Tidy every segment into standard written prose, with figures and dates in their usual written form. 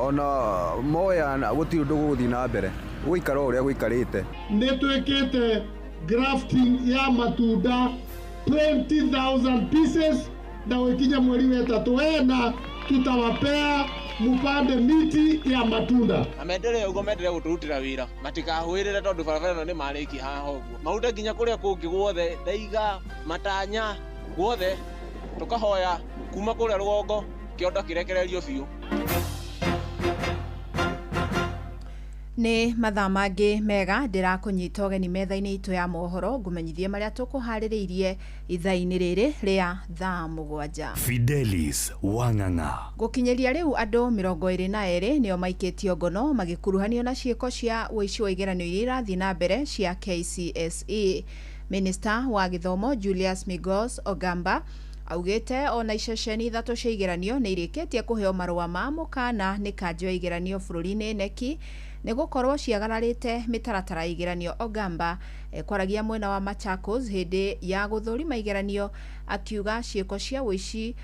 Ona moya gũtirĩ ũndũ gũgũthiĩ na mbere, gũikara o ũrĩa gũikarĩte. Nĩ twĩkĩte grafting ya matunda 20,000 pieces na gũkinya mweri wa ĩtatũ ena tutawapea mupande miti ya matunda. Na mendelee ũguo, mendelee gũtũrutĩra wĩra, matikahũĩrĩre tondũ barabara ĩno nĩ marĩkia haha ũguo marute nginya kũrĩa kũngĩ guothe, Ndaiga, Matanya, guothe tũkahoya kuma kũrĩa rũgongo kĩondo kĩrekererio biũ. Nĩ mathaa mangĩ mega ndĩrakũnyita ũgeni metha-inĩ itũ ya mohoro, ngũmenyithie marĩa tũkũharĩrĩirie ithaa-inĩ rĩrĩ rĩa thaa 7. Fidelis Wang'ang'a. Gũkinyĩria rĩu andũ 22 nĩo maikĩtio ngono magĩkuruhanio na ciĩko cia ũici wa igeranio iria irathiĩ na mbere cia KCSE. Minista wa gĩthomo Julius Migos Ogamba augĩte ona iceceni 3 cia igeranio nĩ irĩkĩtie kũheo marũa ma mũkana nĩ kanjũ ya igeranio bũrũri-inĩ neki nĩ gũkorwo ciagararĩte mĩtaratara ya igeranio. Ogamba kwaragia mwena wa Machakos hĩndĩ ya gũthũrima igeranio, akiuga ciĩko cia ũici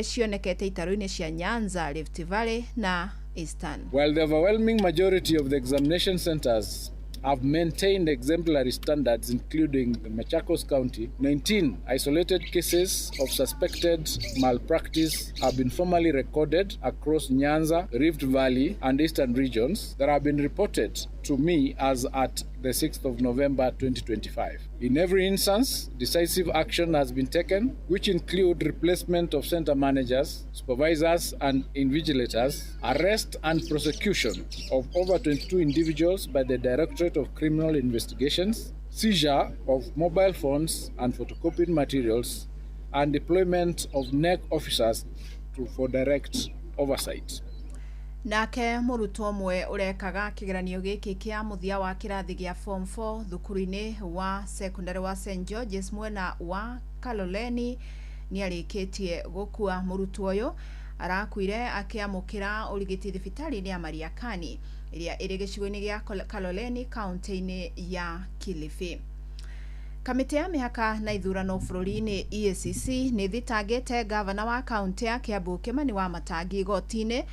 cionekete itarũ-inĩ cia Nyanza, Rift Valley na Eastern. While the overwhelming majority of the examination centers have maintained exemplary standards, including the Machakos County, 19 isolated cases of suspected malpractice have been formally recorded across Nyanza, Rift Valley, and Eastern regions that have been reported to me as at the 6th of November 2025. In every instance, decisive action has been taken, which include replacement of center managers, supervisors, and invigilators, arrest and prosecution of over 22 individuals by the Directorate of Criminal Investigations, seizure of mobile phones and photocopied materials, and deployment of NEC officers for direct oversight. Nake mũrutwo ũmwe ũrekaga kĩgeranio gĩkĩ kĩa mũthia wa kĩrathi gĩa form 4 thukuru-inĩ wa secondary wa St George's mwena wa Kaloleni nĩ arĩkĩtie gũkua. Mũrutwo ũyũ arakuire akĩamũkĩra ũrigiti thibitarĩ-inĩ ya Mariakani ĩrĩa ĩrĩ gĩcigo-inĩ gĩa Kaloleni kaunti-inĩ ya Kilifi. Kamĩtĩ ya mĩhaka na ithurano bũrũri-inĩ EACC nĩ thitangĩte gavana wa kaunti ya Kiambu Kimani Wamatangi igoti-inĩ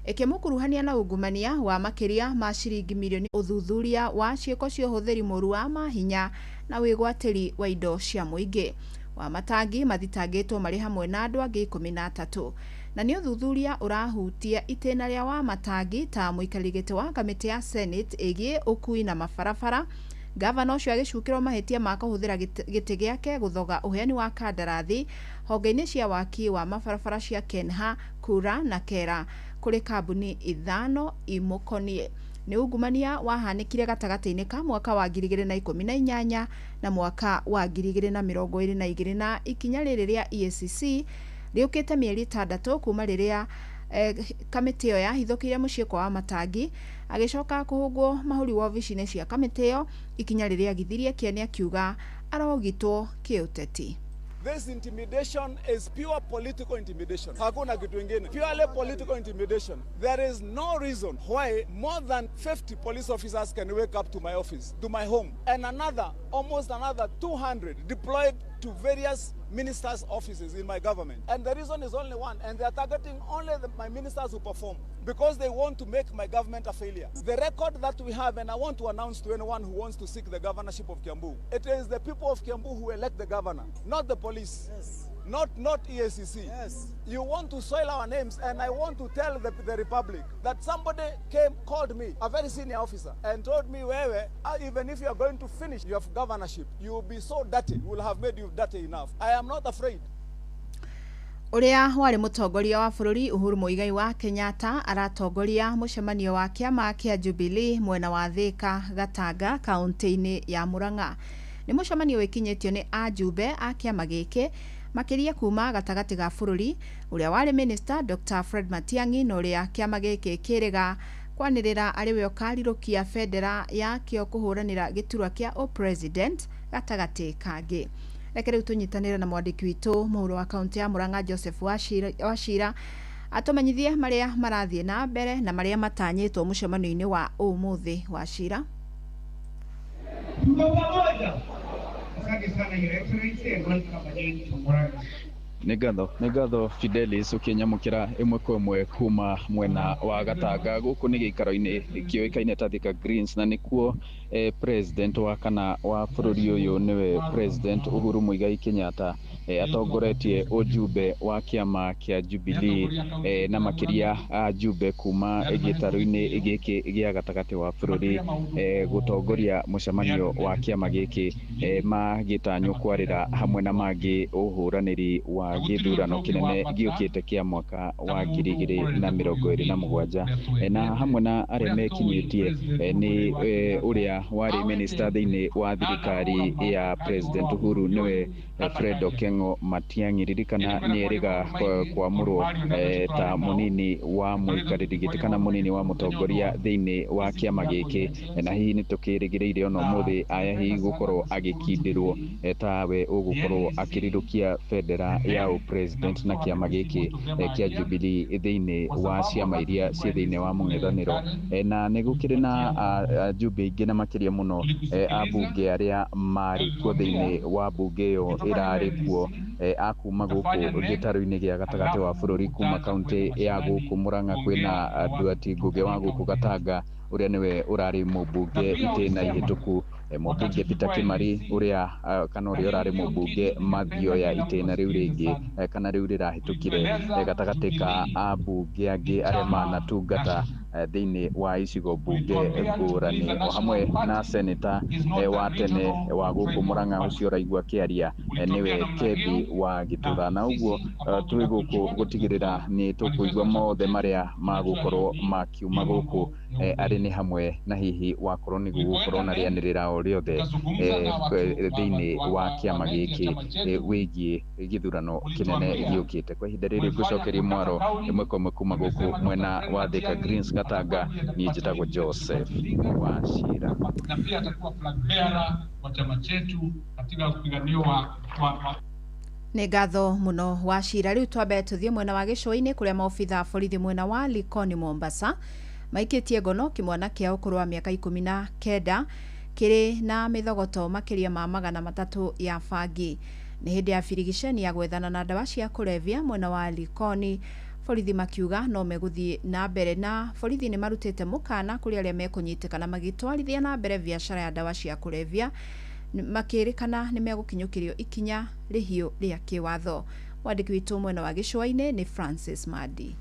ĩkĩmũkuruhania na ungumania wa makĩria ma ciringi mirioni ũthuthuria wa ciĩko cia ũhũthĩri mũru wa mahinya na wĩgwatĩri wa indo cia mũingĩ. Wamatangi mathitangĩtwo marĩ hamwe na andũ angĩ 13 na nĩ ũthuthuria ũrahutia itĩna rĩa Wamatangi ta mũikarĩri gĩtĩ wa kamĩtĩ ya Senate ĩgiĩ ũkui na mabarabara. Gavana ũcio agĩcukĩrwo mahĩtia ma kũhũthĩra gĩtĩ gĩake gũthoga ũheani wa kandarathi honge-inĩ cia waki wa mabarabara cia Kenha, Kura na Kera kũrĩ kambuni 5 imũkoniĩ. Nĩ ungumania wahanĩkire gatagatĩ-inĩ ka mwaka wa 2018 na mwaka wa 2022 na ikinya rĩrĩ rĩa EACC rĩũkĩte mĩeri 6 kuma rĩrĩa kamĩtĩ ĩyo yahithũkĩire mũciĩ kwa Wamatangi agĩcoka kũhũngwo mahũri wobici-inĩ cia kamĩtĩ ĩyo, ikinya rĩrĩa agithirie kĩene akiuga arogitwo kĩũteti. This intimidation is pure political intimidation. Hakuna kitu ingine. Purely political intimidation. There is no reason why more than 50 police officers can wake up to my office, to my home, and another, almost another 200 deployed to various ministers' offices in my government. And the reason is only one, and they are targeting only my ministers who perform, because they want to make my government a failure. The record that we have, and I want to announce to anyone who wants to seek the governorship of Kiambu, it is the people of Kiambu who elect the governor, not the police. Yes. Not EACC. Yes. You want to soil our names, and I want to tell the Republic that somebody came, called me, a very senior officer, and told me, wewe, even if you are going to finish your governorship, you will be so dirty, we will have made you dirty enough. I am not afraid. Ũrĩa warĩ mũtongoria wa bũrũri Uhuru Muigai wa Kenyatta aratongoria mũcemanio wa kĩama kĩa Jubilee mwena wa Thika Gatanga kaunti-inĩ ya Murang'a. Nĩ mũcemanio wĩkinyĩtio nĩ ajumbe a kĩama gĩkĩ makĩria kuma gatagatĩ ga bũrũri, ũrĩa warĩ minister Dr. Fred Matiang'i na ũrĩa kĩama gĩkĩ kĩrĩga kwanĩrĩra arĩ we ũkarirũkia bendera yakĩo kũhũranĩra gĩturwa kĩa ũpresident gatagatĩ kangĩ. Reke rĩu tũnyitanĩre na mwandĩki witũ mũhuro wa kaunti ya Murang'a Joseph Wachira atũmenyithie marĩa marathiĩ na mbere na marĩa matanyĩtwo mũcemanio-inĩ wa ũmũthĩ. Wachira. Tuko pamoja. Asante sana, Your Excellency, and welcome again to Murang'a. Nĩ ngatho Fidelis, ũkĩnyamũkĩra ĩmwe kwa ĩmwe kuma mwena wa Gatanga. Gũkũ nĩ gĩikaro-inĩ kĩũĩkaine ta Thika Greens, na nĩkuo president wa kana wa bũrũri ũyũ, nĩwe President Uhuru Muigai Kenyatta, atongoretie ũjumbe wa kĩama kĩa Jubilee, na makĩria ajumbe kuma gĩtarũ-inĩ gĩkĩ gĩa gatagatĩ wa bũrũri, gũtongoria mũcemanio wa kĩama gĩkĩ, magĩtanywo kwarĩra hamwe na mangĩ ũhũranĩri wa gĩthurano kĩnene gĩũkĩte kĩa mwaka wa 2027. Na hamwe na arĩa mekinyĩtie nĩ ũrĩa warĩ minister thĩinĩ wa thirikari ya President Uhuru, nĩwe Fred Okengo Matiang'i. Ririkana nĩ erĩga kwamũrwo ta mũnini wa mũikarĩri gĩtĩ kana mũnini wa mũtongoria thĩinĩ wa kĩama gĩkĩ, na hihi nĩ tũkĩrĩgĩrĩire ona ũmũthĩ aya hihi gũkorwo agĩkindĩrwo tawe ũgũkorwo akĩrirũkia bendera ya ũpresident na kĩama gĩkĩ kĩa Jubilee thĩinĩ wa ciama iria ciĩ thĩinĩ wa mũng'ethanĩro. Na nĩ gũkĩrĩ na ajumbe aingĩ na makĩria mũno ambunge arĩa marĩ kuo thĩinĩ wa mbunge ĩyo ĩrarĩ kuo, a kuma gũkũ gĩtarũ-inĩ gĩa gatagatĩ wa bũrũri, kuma kaunti ya gũkũ Murang'a kwĩna Nduati Ngugi wa gũkũ Gatanga, ũrĩa nĩwe ũrarĩ mũmbunge itĩna ihĩtũku, mũmbunge Peter Kimari, ũrĩa kana ũrĩa ũrarĩ mũmbunge Mathioya itĩna rĩu rĩngĩ, kana rĩu rĩrahĩtũkire, gatagatĩ ka ambunge angĩ arĩa manatungata thĩinĩ wa icigo mbunge ngũrani, o hamwe na seneta wa tene wa gũkũ Murang'a, ũcio ũraigua akĩaria nĩwe Kebi wa Gĩtũra. Na ũguo twĩ gũkũ gũtigĩrĩra nĩ tũkũigua mothe marĩa magũkorwo makiuma gũkũ, arĩ nĩ hamwe na hihi wakorwo nĩ gũgũkorwo na rĩanĩrĩra o rĩothe thĩinĩ wa kĩama gĩkĩ wĩgiĩ gĩthurano kĩnene gĩũkĩte. Kwa ihinda rĩrĩ ngũcokeria mwaro ĩmwe kwa ĩmwe kuma gũkũ mwena wa Thika Greens Gatanga. Niĩ njĩtagwo Joseph Wachira. Na pia atakuwa flag bearer wa chama chetu katika kupiganiwa wa Nĩ ngatho mũno Wacira. Rĩu twambe tũthiĩ mwena wa gĩcũa-inĩ, kũrĩa maobitha a borithi mwena wa Likoni Mombasa maikĩtie ngono kĩmwana kĩa ũkũrũ wa mĩaka 19 kĩrĩ na mĩthogoto makĩria ma 300 ya bangi. Nĩ hĩndĩ ya birigiceni ya gwethana na ndawa cia kũrebia mwena wa Likoni, borithi makiuga no megũthiĩ na mbere. Na borithi nĩ marutĩte mũkana kũrĩ arĩa mekũnyitĩkana magĩtwarithia na mbere biacara ya ndawa cia kũrebia, makĩrĩkana nĩ megũkinyũkĩrio ikinya rĩhiũ rĩa kĩwatho. Mwandĩki witũ mwena wa gĩcũa-inĩ nĩ Francis Madi.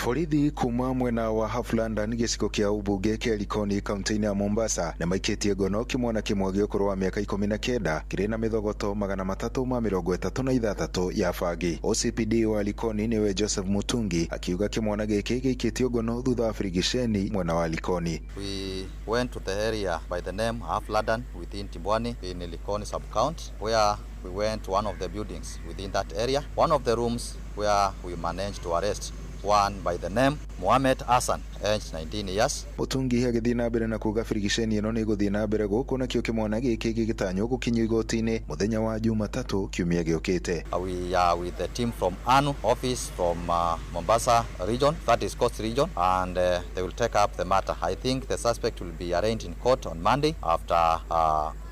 Borithi kuma mwena wa Half London, gĩcigo kĩa ũmbunge kĩa Likoni, kaunti-inĩ ya Mombasa, nĩ maikĩtie ngono kĩmwana kĩmwe gĩa ũkũrũ wa mĩaka 19 kĩrĩ na mĩthogoto 336 ya bangi. OCPD wa Likoni, nĩwe Joseph Mutungi, akiuga kĩmwana gĩkĩ gĩikĩtio ngono thutha wa birigiceni mwena wa Likoni. We went to the area by the name Half London within Timbwani in Likoni sub-county, where we went to one of the buildings within that area, one of the rooms where we managed to arrest one by the name Mohamed Hassan, aged 19 years. Mutungi agĩthiĩ na mbere na kuga birigiceni ĩno nĩ ĩgũthiĩ na mbere gũkũ, nakĩo kĩmwana gĩkĩ gĩgĩtanywo gũkinyio igoti-inĩ mũthenya wa Jumatatũ kiumia gĩũkĩte. We are with the team from ANU office from Mombasa region, that is Coast region, and they will take up the matter. I think the suspect will be arraigned in court on Monday after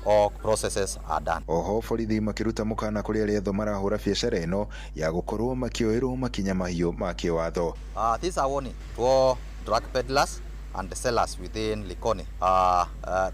all processes are done. Oho borithi makĩruta mũkana kũrĩ arĩa othe marahũra biacara ĩno ya gũkorwo makĩoerwo makinya mahiũ ma kĩwatho. This is a warning to all drug peddlers and the sellers within Likoni.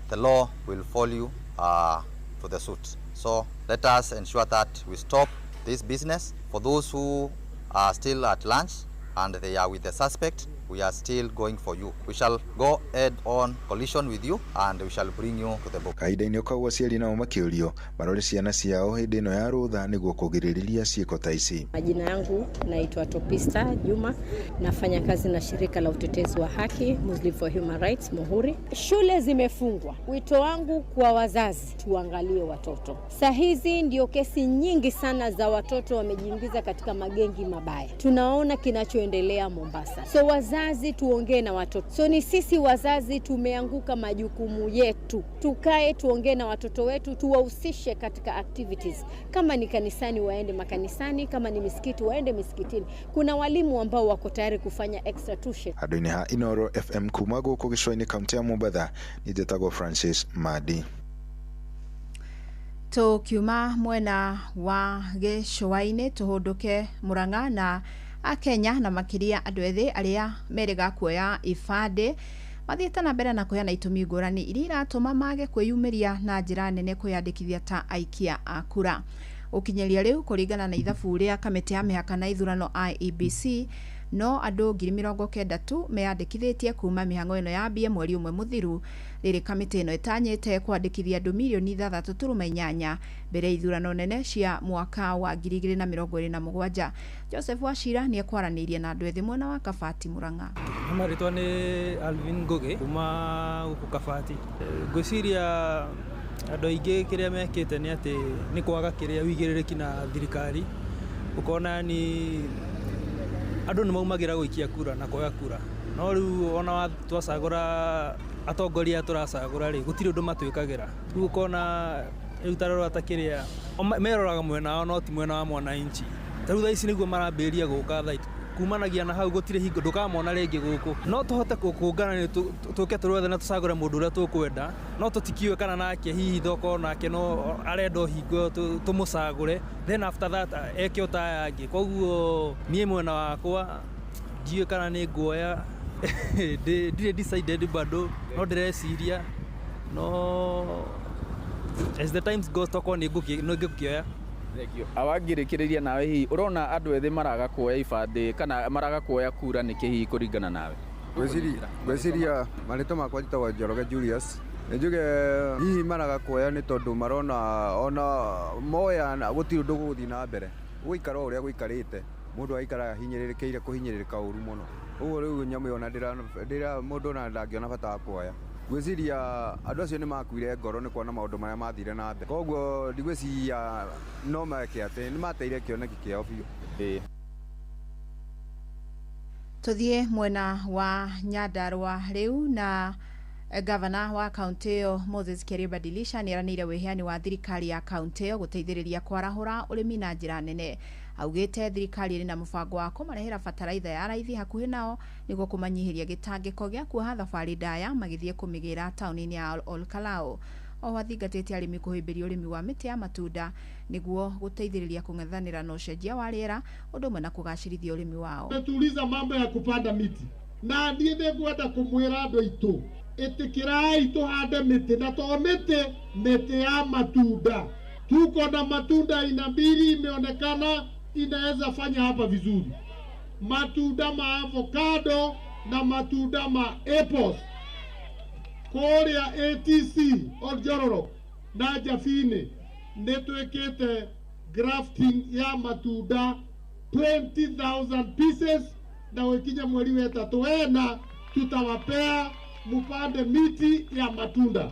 The law will follow you to the suit. So let us ensure that we stop this business. For those who are still at lunch and they are with the suspect, we are still going for you. We shall go head on collision with you and we shall bring you to the book. Kahinda-inĩ kau aciari nao makĩũrio marore ciana ciao hĩndĩ ĩno ya rũtha nĩguo kũgirĩrĩria ciĩko ta ici. Majina yangu naitwa Topista Juma, nafanya kazi na shirika la utetezi wa haki Muslim for Human Rights Muhuri. Shule zimefungwa. Wito wangu kwa wazazi, tuangalie watoto. Saa hizi ndio kesi nyingi sana za watoto wamejiingiza katika magengi mabaya. Tunaona kinachoendelea Mombasa. So wazazi, tuongee na watoto. So ni sisi wazazi tumeanguka majukumu yetu. Tukae tuongee na watoto wetu, tuwahusishe katika activities. Kama ni kanisani waende makanisani, kama ni misikiti waende misikitini. Kuna walimu ambao wako tayari kufanya extra tuition. Handũ-inĩ ha Inoro FM kuma gũkũ gĩcũa-inĩ, kaunti ya Mombatha, niĩ njĩtagwo Francis Madi. Tukiuma mwena wa gĩcũa-inĩ tũhũndũke Murang'a na Akenya na makĩria andũ ethĩ arĩa merĩga kuoya ibandĩ mathiĩte na mbere na kũheana itũmi ngũrani iria iratũma mage kwĩyumĩria na njĩra nene kwĩyandĩkithia ta aikia a kura. Gũkinyĩria rĩu kũringana na ithabu rĩa kamĩtĩ ya mĩhaka na ithurano IEBC no andũ 90,000 tu meyandĩkithĩtie kuma mĩhang'o ĩno yambie mweri ũmwe mũthiru, rĩrĩ kamĩtĩ ĩno ĩtanyĩte kwandĩkithia andũ mirioni 6.8 mbere ya ithurano nene cia mwaka wa 2027. Joseph Wachira nĩ ekwaranĩirie na andũ ethĩ mwena wa Kabati Murang'a. Marĩtwa nĩ Alvin Ngugi kuma gũkũ Kabati. Ngwĩciria andũ aingĩ kĩrĩa mekĩte nĩ atĩ nĩ kwaga kĩrĩa wĩigĩrĩrĩki na thirikari, ũkona ni andũ nĩ maumagĩra gũikia kura na kuoya kura, no rĩu ona twacagũra atongoria tũracagũra rĩ, gũtirĩ ũndũ matwĩkagĩra. Rĩu ũkona rĩu ta rora ta kĩrĩa meroraga mwena wao no ti mwena wa mwananchi. Ta rĩu thaa ici nĩguo marambĩrĩria gũka thaa kumanagia na hau gũtirĩ hingo ndũkamona rĩngĩ gũkũ. No tũhote kũngana tũke tũrĩ othe na tũcagũre mũndũ ũrĩa tũkwenda, no tũtikiũĩ kana nake hihi thoko nake no arenda hingo tũmũcagũre, then after that eke o ta aya angĩ. Koguo niĩ mwena wakwa ndiũĩ kana nĩ nguoya, ndirĩ decided bado, no ndĩreciria, no as the times goes tokorwo nĩ ngũkĩoya. Awangĩrĩkĩrĩria nawe, hihi ũrona andũ ethĩ maraga kuoya ibandĩ kana maraga kuoya kura nĩkĩ hihi kũringana nawe? Ngwĩciria marĩtwa makwa njĩtagwo Njoroge Julius. Njuge hihi maraga kuoya nĩ tondũ marona ona moya gũtirĩ ũndũ gũgũthiĩ na mbere, gũikara o ũrĩa gũikarĩte, mũndũ aikaraga hinyĩrĩrĩkĩire kũhinyĩrĩrĩka ũru mũno. Ũguo rĩu nyamũ ĩyo ona ndĩra mũndũ ona ndangĩona bata wa kuoya. Ngwĩciria andũ acio nĩ makuire ngoro nĩ kuona maũndũ marĩa mathire na mbere, koguo ndigwĩciria no meke atĩ nĩ mateire kĩoneki kĩao biũ. Tũthiĩ mwena wa Nyandarua rĩu na gavana wa kaunti ĩyo Moses Kuria Badilisha nĩ eranĩire wĩheani wa thirikari ya kaunti ĩyo gũteithĩrĩria kwarahũra ũrĩmi na njĩra nene. Augĩte thirikari ĩrĩ na mũbango wa kũmarehera bataraitha ya raithi hakuhĩ nao nĩguo kũmanyihĩria gĩtangĩko gĩa kuoha thabarĩ ndaya magĩthiĩ kũmĩgĩra taũni-inĩ ya Olkalou. Oho athingatĩte arĩmi kũhĩmbĩria ũrĩmi wa mĩtĩ ya matunda nĩguo gũteithĩrĩria kũng'ethanĩra na ũcenjia wa rĩera ũndũ ũmwe na kũgacĩrithia ũrĩmi wao. Tuliza mambo ya kupanda miti na niĩ nĩngwenda kũmwĩra andũ aitũ ĩtĩkĩrai tũhande mĩtĩ, na to mĩtĩ, mĩtĩ ya matunda. Tuko na matunda aina mbili imeonekana inaweza fanya hapa vizuri, matunda ma avocado na matunda ma apples. Kũrĩa ATC Oljororok na Jabini nĩ twĩkĩte grafting ya matunda 20,000 pieces, na gũkinya mweri wa ĩtatũ ena tutawapea mupande miti ya matunda.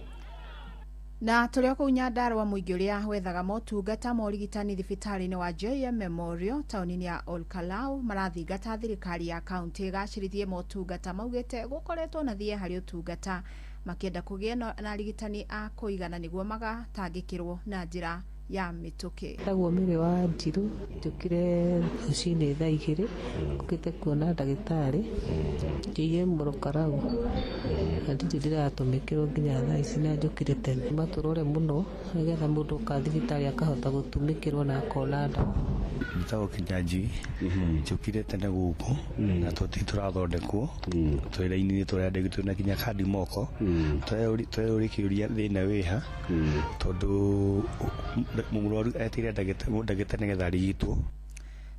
Na tũrĩ o kũu Nyandarua mũingĩ ũrĩa wethaga motungata ma ũrigitani thibitarĩ-inĩ wa JM Memorial taũni-inĩ ya Olkalou marathingata thirikari ya kaunti ĩgacĩrithie motungata, maugĩte gũkoretwo na thiĩ harĩ ũtungata makĩenda kũgĩa na arigitani a kũigana nĩguo magatangĩkĩrwo na njĩra ya mĩtũkĩ. Njĩtagwo Mary wa Njiru, njũkire rũcinĩ thaa 2 ngũkĩte kuona ndagĩtarĩ JM Olkalou na ndirĩ ndĩratũmĩkĩrwo nginya thaa ici na njũkire tene. Matũrore mũno nĩgetha mũndũ oka thibitarĩ akahota gũtumĩkĩrwo na akona ndawa. Njĩtagwo Kĩnyanjui, njũkire tene gũkũ na tũtirĩ tũrathondekwo, twĩ raini-inĩ tũrandĩkĩtwo na nginya kandi moko, tũreyũria kĩũria thĩna wĩha tondũ mũrwaru etereire ndagĩtarĩ nĩgetha arigitwo.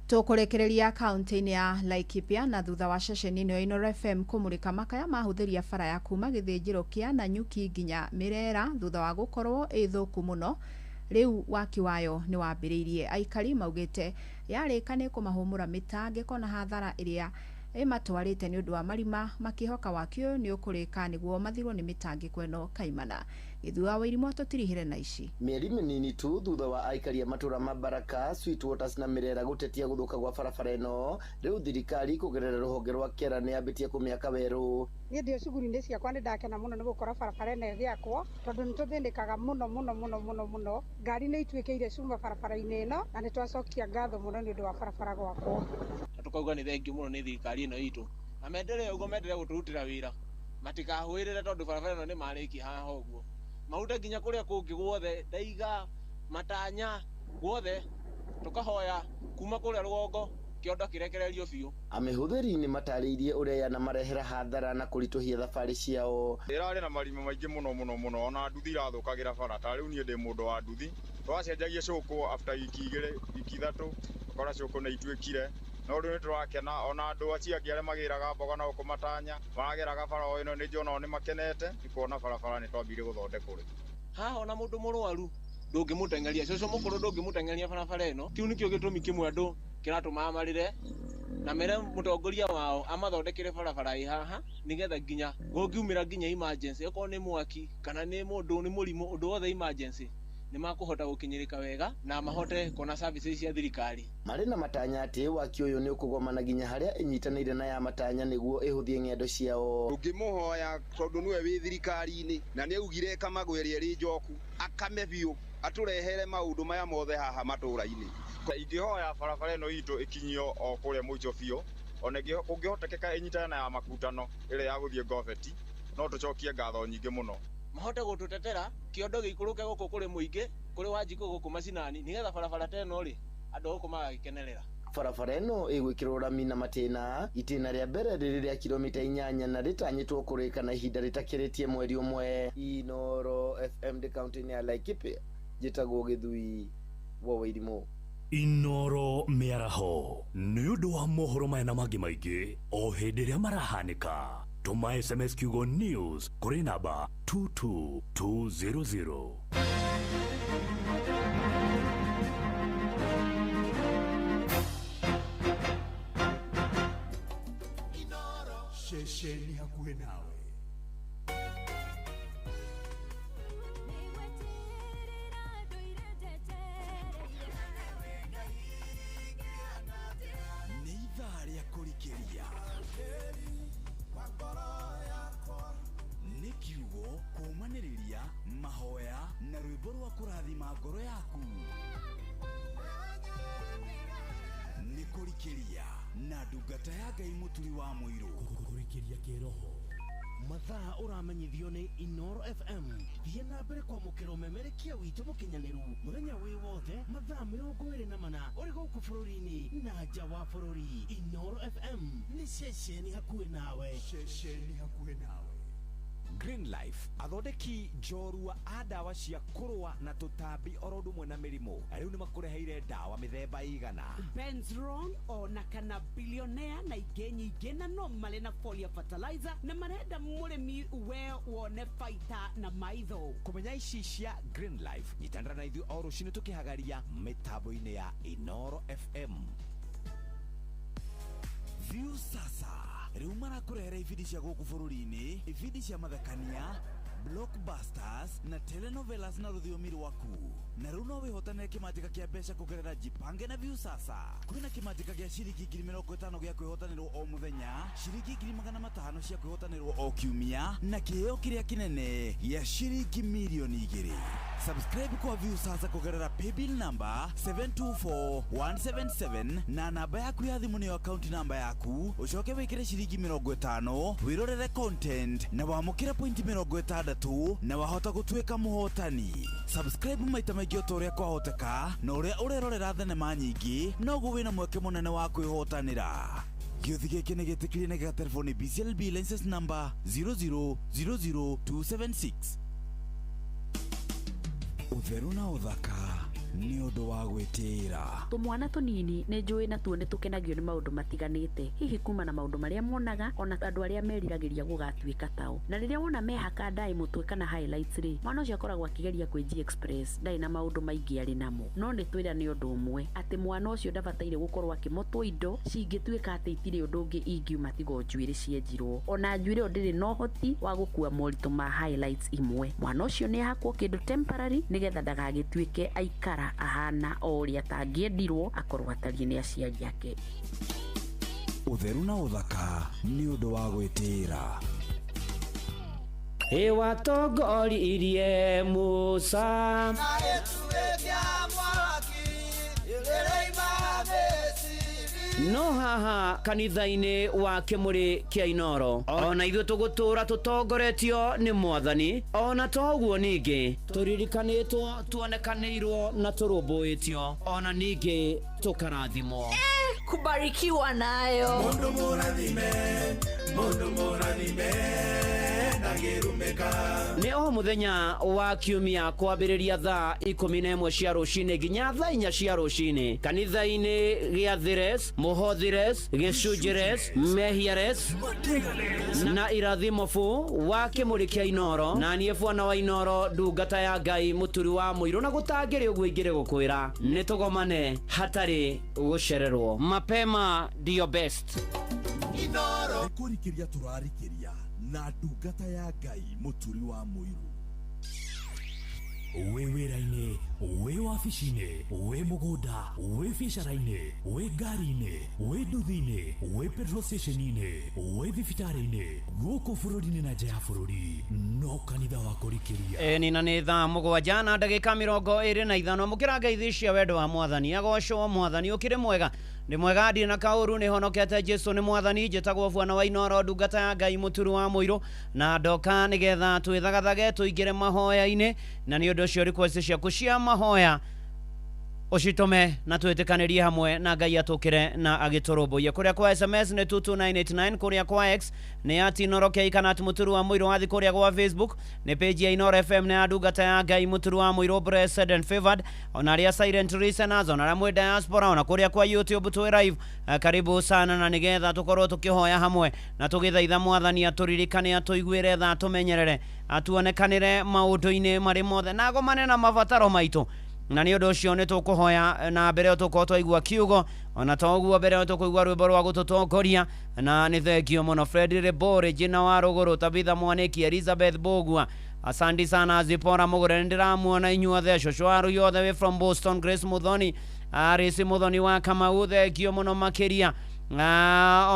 Tũkũrĩkĩrĩria kaunti-inĩ ya Laikipia na thutha wa ceceni ĩno ya Inooro FM kũmũrĩka makaya mahũthĩria bara ya kuma gĩthĩnjĩro kĩa Nanyuki nginya Mĩrera thutha wa gũkorwo ĩ thũku mũno, rĩu waki wayo nĩ wambĩrĩirie. Aikari maugĩte yarĩka nĩ kũmahũmũra mĩtangĩko na hathara ĩrĩa ĩmatwarĩte nĩ ũndũ wa marima, makĩhoka waki ũyũ nĩ ũkũrĩka nĩguo mathirwo nĩ mĩtangĩko ĩno kaimana. Gĩthua wa Irimũ tũtirihĩre na ici. Mĩeri mĩnini tu thutha wa aikari a matũra ma Baraka, Sweetwaters na Mĩrera gũtetia gũthũka gwa barabara ĩno, rĩu thirikari kũgerera rũhonge rwa KERA nĩ yambĩtie kũmĩaka werũ. Niĩ ndĩ cuguri-inĩ ciakwa nĩ ndakena mũno nĩ gũkora barabara ĩno ĩgĩakwo tondũ nĩ tũthĩnĩkaga mũno mũno mũno mũno mũno. Ngari nĩ ituĩkĩire cuma barabara-inĩ ĩno na nĩ twacokia ngatho mũno nĩ ũndũ wa barabara gwakwo. Na tũkauga nĩ thengiũ mũno nĩ thirikari ĩno itũ, na mendelee ũguo, mendelee gũtũrutĩra wĩra, matikahũĩrĩre tondũ barabara ĩno nĩ marĩkia haha ũguo, marute nginya kũrĩa kũngĩ guothe, Ndaiga, matanya guothe tukahoya kuma kuria rugongo kiondo kirekererio biũ. Amĩhũthĩri nĩ matarĩirie ũrĩa yanamarehera hathara na kũritũhia thabarĩ ciao. Ĩrarĩ na marima maingĩ mũno mũno mũno, ona nduthi irathũkagĩra bara. Ta rĩu niĩ ndĩ mũndũ wa nduthi, twacenjagia cũkũ after wiki 2 wiki 3 ũkora cũkũ nĩ ituĩkire. No rĩu nĩ tũrakena, ona andũ acio angĩ arĩa magĩraga mboga na gũkũ matanya marageraga bara o ĩno, nĩ njona nĩ makenete nĩ kuona barabara nĩ twambire gũthondekwo rĩ. Haha ona mũndũ mũrwaru ndũngĩmũteng'eria, cũcũ mũkũrũ ndũngĩmũteng'eria barabara ĩno. Kĩu nĩkĩo gĩtũmi kĩmwe andũ kĩratũma marĩre na mere mũtongoria wao amathondekere barabara ĩ haha, nĩgetha nginya gũngiumĩra nginya emergency, okorwo nĩ mwaki kana nĩ mũndũ nĩ mũrimũ, ũndũ wothe emergency nĩ makũhota gũkinyĩrĩka wega na mahote kuona services cia thirikari. Marĩ na matanya atĩ waki ũyũ nĩ ũkũgomana nginya harĩa ĩnyitanĩire na ya matanya nĩguo ĩhũthie ng'endo ciao. Tũngĩmũhoya tondũ nĩwe wĩ thirikari-inĩ na nĩ augire Kamagũ ĩrĩa ĩrĩ njoku akame biũ atũrehere maũndũ maya mothe haha matũra-inĩ. Ingĩhoya barabara ĩno itũ ĩkinyio o kũrĩa mũico biũ, ona kũngĩhotekeka ĩnyitane na ya makutano ĩrĩa ya gũthiĩ Ngobeti, no tũcokie ngatho nyingĩ mũno. Mahote gũtũtetera kiondo gĩikũrũke gũkũ kũrĩ mũingĩ, kũrĩ Wanjikũ gũkũ macinani, nĩgetha barabara ta ĩno rĩ andũ gũkũ magagĩkenerera. Barabara ĩno ĩgwĩkĩrwo rami na matĩna. Itĩna rĩa mbere rĩrĩ rĩa kilomita 8 na rĩtanyĩtwo kũrĩka na ihinda rĩtakĩrĩtie mweri ũmwe. Inooro FM ndĩ kaunti-inĩ ya Laikipia, njĩtagwo Gĩthui wa Wairimũ. Inooro mĩaraho nĩ ũndũ wa mohoro maya na mangĩ maingĩ o hĩndĩ ĩrĩa marahanĩka. Tũma SMS kiugo news kũrĩ namba 22200. Ceceni hakuhĩ nawe. Nĩ ithaa rĩa kũrikĩria. Nĩ kiugo kũũmanĩrĩria, mahoya na rwĩmbo rwa kũrathima ngoro yaku. Nĩ kũrikĩria na ndungata ya Ngai Mũturi wa Mũirũ. Kũrikĩria kĩroho. Mathaa ũramenyithio nĩ Inooro FM. Thiĩ na mbere kwamũkĩra ũmemerekia witũ mũkinyanĩru mũthenya wĩ wothe mathaa 24 ũrĩ gũkũ bũrũri-inĩ na nja wa bũrũri. Inooro FM nĩ ceceni hakuhĩ nawe. Ceceni hakuhĩ nawe. Green Life athondeki njorua a ndawa cia kũrũa na tũtambi oro ũndũ ũmwe na mĩrimũ rĩu nĩ makũreheire ndawa mĩthemba igana Benzron ona kana bilionea na ingĩ nyingĩ, na no marĩ na folia fertilizer na marenda mũrĩmi we wone baita na maitho. Kũmenya ici cia Green Life, nyitanĩra na ithuĩ o rũcinĩ tũkĩhagaria mĩtambo-inĩ ya Inooro FM. View sasa rĩu marakũrehera ibindi cia gũkũ bũrũri-inĩ, ibindi cia mathekania, blockbusters na telenovelas na rũthiomi rwaku. Na rĩu no wĩhotanĩre kĩmanjĩka kĩa mbeca kũgerera Jipange na View sasa. Kwĩna kĩmanjĩka gĩa ciringi 50,000 gĩa kwĩhotanĩrwo o mũthenya, ciringi 500,000 cia kwĩhotanĩrwo o kiumia, na kĩheo kĩrĩa kĩnene gĩa ciringi 2,000,000. Subscribe kwa View sasa kũgerera paybill number 724177 na namba yaku ya thimũ nĩyo account namba yaku, ũcoke wĩkĩre ciringi 50 wĩrorere content na wamũkĩre pointi 60 na wahota gũtuĩka mũhotani. Subscribe maita maingĩ o ta ũrĩa kwahoteka, na ũrĩa ũrerorera thenema nyingĩ noguo wĩna mweke mũnene wa kwĩhotanĩra. Gĩũthi gĩkĩ nĩ gĩtĩkĩrie na gĩgaterefoni BCLB license number 0000276. Ũtheru na ũthaka nĩ ũndũ wa gwĩtĩĩra. Tũmwana tũnini nĩ njũĩ natuo nĩ tũkenagio nĩ maũndũ matiganĩte, hihi kuma na maũndũ marĩa monaga ona andũ arĩa meriragĩria gũgatuĩka tao. Na rĩrĩa wona mehaka ndaĩ mũtwe kana highlights rĩ, mwana ũcio akoragwo akĩgeria kwĩji express, ndarĩ na maũndũ maingĩ arĩ namo. No nĩ twĩra nĩ ũndũ ũmwe atĩ mwana ũcio ndabataire gũkorwo akĩmotwo indo cingĩtuĩka atĩ itirĩ ũndũ ũngĩ ingiuma tiga o njuĩrĩ cienjirwo. Ona njuĩrĩ ĩyo ndĩrĩ na ũhoti wa gũkua moritũ ma highlights imwe. Mwana ũcio nĩ ahakwo kĩndũ temporary nĩgetha ndagagĩtuĩke aikara ahana o ũrĩa atangĩendirwo akorwo atariĩ nĩ aciari ake. Ũtheru na ũthaka nĩ ũndũ wa gwĩtĩĩra. Ĩwatongoririe Musa No haha kanitha-inĩ wa kĩmũrĩ kĩa Inoro ona ithuĩ tũgũtũra tũtongoretio nĩ mwathani. Ona toguo ningĩ tũririkanĩtwo, tuonekanĩirwo na tũrũmbũĩtio, ona ningĩ tũkarathimwo. Kubarikiwa nayo. Mundu mũrathime, mundu mũrathime, ndangĩrumĩka. Nĩ o mũthenya wa kiumia kwambĩrĩria thaa 11 cia rũcinĩ nginya thaa 4 cia rũcinĩ kanitha-inĩ gĩa Thires, Mũhothires, Gĩcunjĩres, Mehiares na Irathimo fu wa kĩmũrĩ kĩa Inoro, na niĩ bwana wa Inoro, ndungata ya Ngai, mũturi wa mũirũ, na gũtangĩrĩ ũguo ingĩrĩ gũkwĩra nĩ tũgomane hatarĩ gũcererwo. Mapema ndio best. Inoro kũrikĩria tũrarikĩria na ndungata ya Ngai, mũturi wa mũirũ. Wĩ wĩra-inĩ, wĩ wabici-inĩ, wĩ mũgũnda, wĩ biacara-inĩ, wĩ ngari-inĩ, wĩ nduthi-inĩ, wĩ petrol station-inĩ, wĩ thibitarĩ-inĩ, gũkũ bũrũri-inĩ na nja ya bũrũri, no kanitha wa kũrikĩria. Ĩni na nĩ thaa 7:25. Mũkĩra ngeithi cia wendo wa mwathani. Agocwo mwathani. Ũkĩrĩ mwega? Nĩ mwega, ndirĩ na kaũru, nĩ honokete. Jesu nĩ mwathani. Njĩtagwo bwana wa Inoro, ndungata ya Ngai, mũturi wa mũirũ, na ndoka nĩgetha twĩthagathage tũingĩre mahoya-inĩ, na nĩ ũndũ ũcio request ciaku cia mahoya ũcitũme na twĩtĩkanĩrie hamwe na Ngai atũkĩre na agĩtũrũmbũiye. Kũrĩa kwa SMS nĩ 22989, kũrĩa kwa X nĩ at Inoro K kana at mũturi wa mũirũ. Wathi kũrĩa gwa Facebook nĩ page ya Inoro FM na ya ndungata ya Ngai mũturi wa mũirũ, blessed and favored, ona arĩa silent listeners, ona arĩa mwĩ diaspora, ona kũrĩa kwa YouTube twĩ live. Karibu sana, na nĩgetha tũkorwo tũkĩhoya hamwe na tũgĩthaitha mwathani atũririkane, atũiguĩre tha, atũmenyerere, atuonekanĩre maũndũ-inĩ marĩ mothe na agomane na mabataro maitũ. Na nĩ ũndũ ũcio nĩ tũkũhoya, na mbere tũkorwo twaigua kiugo, ona to ũguo mbere tũkũigua rwĩmbo rwa gũtũtongoria. Na nĩ thengio mũno Fred Rebore, Jina wa Rũgũrũ, Tabitha Mwaniki, Elizabeth Bogua, asante sana. Zipora Mũgũre, nĩ ndĩramuona inyuothe, cũcũ wa yothe wĩ from Boston, Grace Muthoni, Arisi Muthoni wa Kamau, thengio mũno makĩria.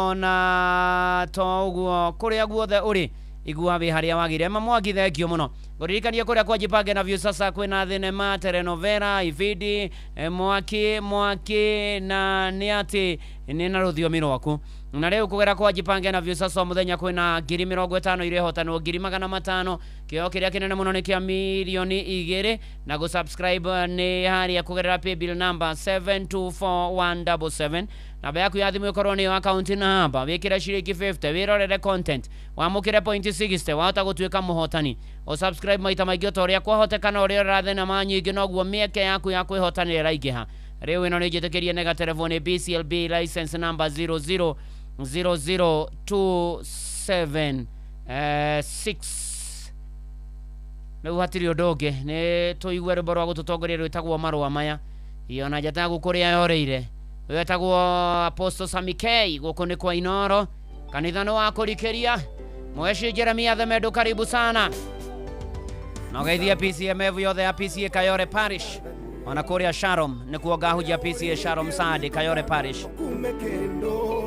Ona to ũguo kũrĩa guothe ũrĩ, igua wĩ harĩa wagire. Mamwangi, thengio mũno. Ngũririkanie kũrĩa kwa Jipange na Viusasa kwĩna thenema, telenovela, ibindi, mwaki mwaki, na nĩ atĩ nĩ na rũthiomi rwaku. Na rĩu kũgera kwa Jipange na Viusasa o mũthenya kwĩna 50,000 irehotanwo, 500,000, kĩo kĩrĩa kĩnene mũno nĩ kĩa 2,000,000, na gũ-subscribe nĩ harĩa kũgerera paybill number 724177. Namba yaku ya thimũ ĩkorwo nĩyo account number, wĩkĩre ciringi 50, wĩrorere content, wamũkĩre point 60, wahota gũtuĩka mũhotani. Ũsubscribe maita maingĩ o ta ũrĩa kwahotekana, ũrĩa ũrora thenema nyingĩ noguo mĩeke yaku ya kwĩhotanĩra ĩraingĩha. Rĩu ĩno nĩ njĩtĩkĩrie nĩ gatelefoni BCLB license number 0000276. Rĩu hatirĩ ũndũ ũngĩ, nĩ tũigue rwĩmbo rwa gũtũtongoria rwĩtagwo marũa maya. Iyo na njata gũkũ kũrĩa yoreire wetagwo Apostle Sami K. Gũkũ nĩ kwa Inoro, kanitha nĩ wa kũrikĩria. Mweshi Jeremia Themedu, karibu sana, na ũgeithie PCMF yothe ya PCA Kayore Parish, ona kũrĩa Sharom nĩkuo ngahunjia PCA Sharom Sadi Kayore Parish. Kume kĩndũ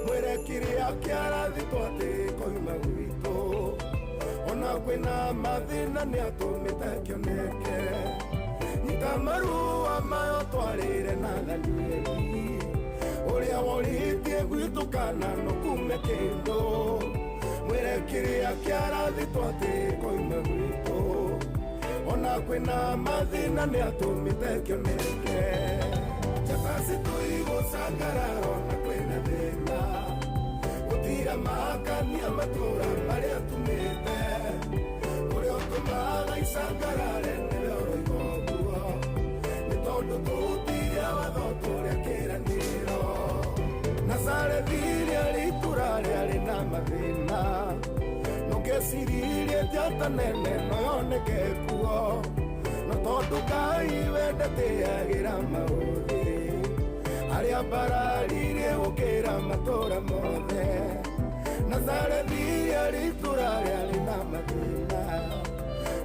mwĩre kĩrĩa kĩarathitwo atĩ koima gwitũ, ona kwĩna mathĩna nĩ atũmĩte kĩoneke. Nyita marũa mayo twarĩre Nathanieli ũrĩa worĩtie gwitũ kana no kume kĩndũ, mwĩre kĩrĩa kĩarathitwo atĩ koima gwitũ, ona kwĩna mathĩna nĩ atũmĩte kĩoneke. Njata citũigũcangarara ona kwĩna thĩna, gũtira makania matũra marĩa tumĩte, ũrĩa ũtũmaga icangarare nĩwe ũroiga ũguo, nĩ tondũ tũhutirie watho tũrĩa kĩĩranĩro. Nazarethi rĩarĩ itũra rĩarĩ na mathĩna, nũngeciririe njata nene no yoneke kuo, no tondũ Ngai wendetĩagĩra maũthĩ arĩa mbararirie gũkĩra matũra mothe. Nazarethi rĩarĩ itũra rĩarĩ na mathĩna,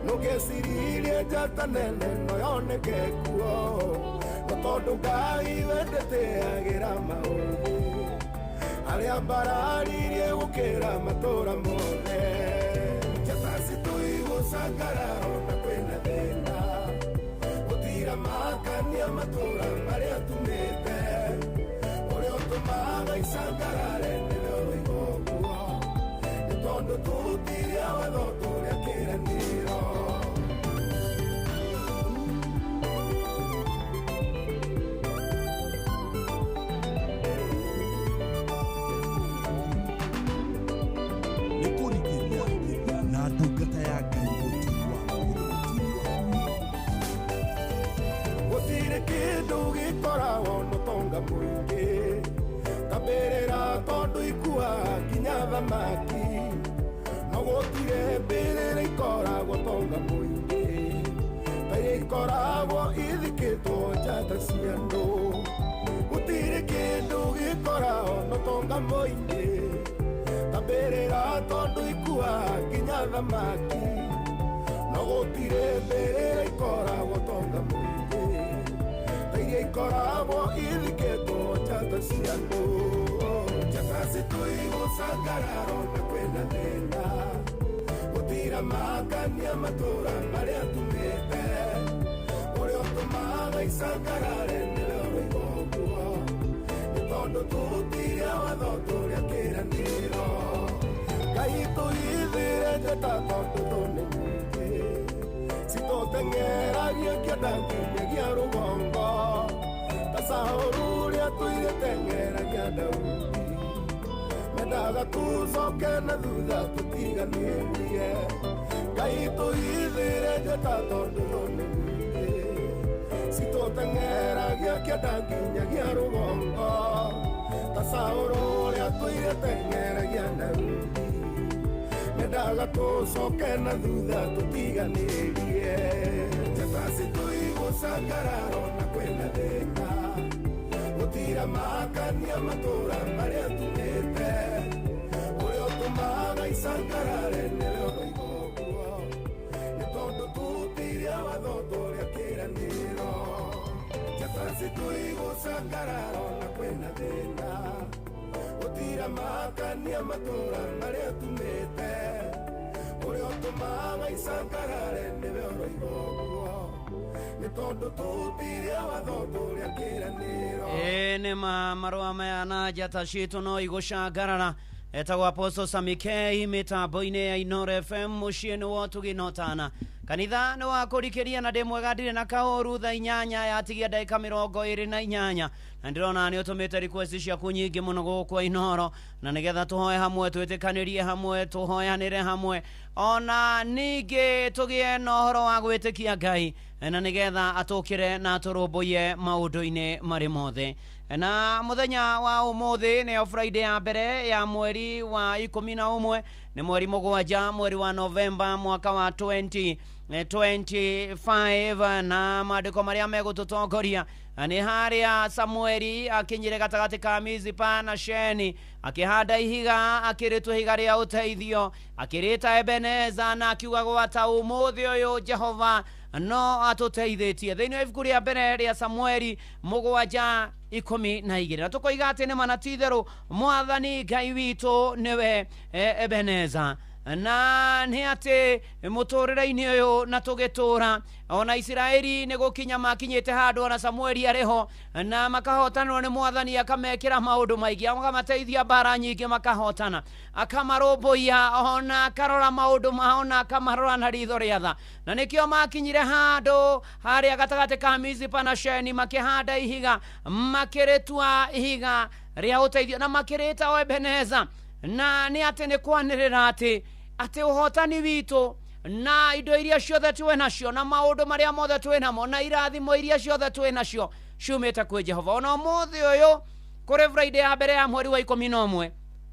nũngeciririe njata nene no yoneke kuo, no tondũ Ngai wendetĩagĩra maũthĩ arĩa mbararirie gũkĩra matũra mothe. Njata citũigũcangarara ona kwĩna thĩna, gũtira makania matũra marĩa tumĩte, ũrĩa ũtũmaga icangarare nĩwe ũroiga ũguo nĩ tondũ tũhutirie watho tũrĩa kĩĩranĩro. Nĩ kũrigĩrĩria na ndungata ya Ngai Mũturi wa Mũirũ. Gũtirĩ kĩndũ gĩkoragwo na ũtonga mũingĩ ta mbĩrĩra tondũ ikuaga nginya thamaki no gũtirĩ mbĩrĩra ikoragwo ũtonga mũingĩ ta iria ikoragwo ithikĩtwo njata cia andũ. Gũtirĩ kĩndũ gĩkoragwo na ũtonga mũingĩ ta mbĩrĩra tondũ ikuaga nginya thamaki no gũtirĩ mbĩrĩra ikoragwo ũtonga mũingĩ ta iria ikoragwo ithikĩtwo njata cia andũ. Njata citũigũcangararo na kwĩna thĩna gũtira makania matũra marĩa tumĩte ũrĩa ũtũmaga icangarare nĩwe ũroiga ũguo nĩ tondũ tũhutirie watho tũrĩa kĩĩranĩro. Ngai tũhithĩre njata tondũ tũ nĩ nyingĩ citũteng'eragia kĩanda nginyagia rũgongo ta Saũlũ ũrĩa tũire teng'eragia Daudi mendaga tũcoke na thutha tũtiganĩrie. Ngai tũhithĩre njata tondũ tũ nĩ nyingĩ citũteng'eragia kĩanda nginyagia rũgongo ta Saũlũ ũrĩa tũire teng'eragia Daudi mendaga tũcoke na thutha tũtiganĩrie. Njata citũigũcangararo na kwĩna thĩna gũtira makania matũra marĩa tumĩte ũrĩa ũtũmaga icangarare nĩwe ũroiga ũguo nĩ tondũ tũhutirie watho tũrĩa kĩĩranĩro. Njata citũigũcangararo na kwĩna thĩna gũtira makania matũra marĩa tumĩte ũrĩa ũtũmaga icangarare nĩwe ũroiga ũguo nĩ tondũ tũhutirie watho tũrĩa kĩĩranĩro. Ĩĩ nĩ ma marũa maya na njata citũ no igũcangarara. Etagwo Apostle Samikei mĩtambo-inĩ ya Inoro FM mũciĩ-inĩ wa ũtugi na ũtana. Kanitha nĩ wa kũrikĩria na ndĩ mwega ndirĩ na kaũru thaa 8 yatigia ndagĩka 28 na ndĩrona nĩ ũtũmĩte request ciaku nyingĩ mũno gũkũ Inoro na nĩgetha tũhoe hamwe twĩtĩkanĩrie hamwe tũhoyanĩre hamwe ona ningĩ tũgĩe na ũhoro wa gwĩtĩkia Ngai na nĩgetha atũkĩre na atũrũmbũiye maũndũ-inĩ marĩ mothe. Na mũthenya wa ũmũthĩ nĩyo Friday ya mbere ya mweri wa 11 nĩ mweri 7 mweri wa Novemba mwaka wa 2025 na maandĩko marĩa megũtũtongoria nĩ harĩa Samueli akinyire gatagatĩ ka Mizipa na Sheni akĩhanda ihiga akĩrĩtua ihiga rĩa ũteithio akĩrĩta Ebeneza na akiuga gwata ũmũthĩ ũyũ Jehova no atũteithĩtie. Thĩinĩ wa ibuku rĩa mbere rĩa Samueli 7:12 na tũkoiga atĩ nĩ ma na ti itherũ Mwathani Ngai witũ nĩwe Ebeneza na nĩ atĩ mũtũrĩre-inĩ ũyũ na tũgĩtũra ona Isiraeli nĩ gũkinya makinyĩte handũ ona Samueli arĩ ho na makahotanwo nĩ Mwathani akamekĩra maũndũ maingĩ akamateithia mbara nyingĩ makahotana akamarũmbũiya ona akarora maũndũ mao na akamarora na ritho rĩa tha na nĩkĩo makinyire handũ harĩa gatagatĩ ka Mizipa na Sheni makĩhanda ihiga makĩrĩtua ihiga rĩa ũteithio na makĩrĩta o Ebeneza na nĩ atĩ nĩ kwanĩrĩra atĩ atĩ ũhotani witũ na indo iria ciothe twĩ nacio na maũndũ marĩa mothe twĩ namo na irathimo iria ciothe twĩ nacio ciumĩte kwĩ Jehova. Ona ũmũthĩ ũyũ kũrĩ Friday ya mbere ya mweri wa 11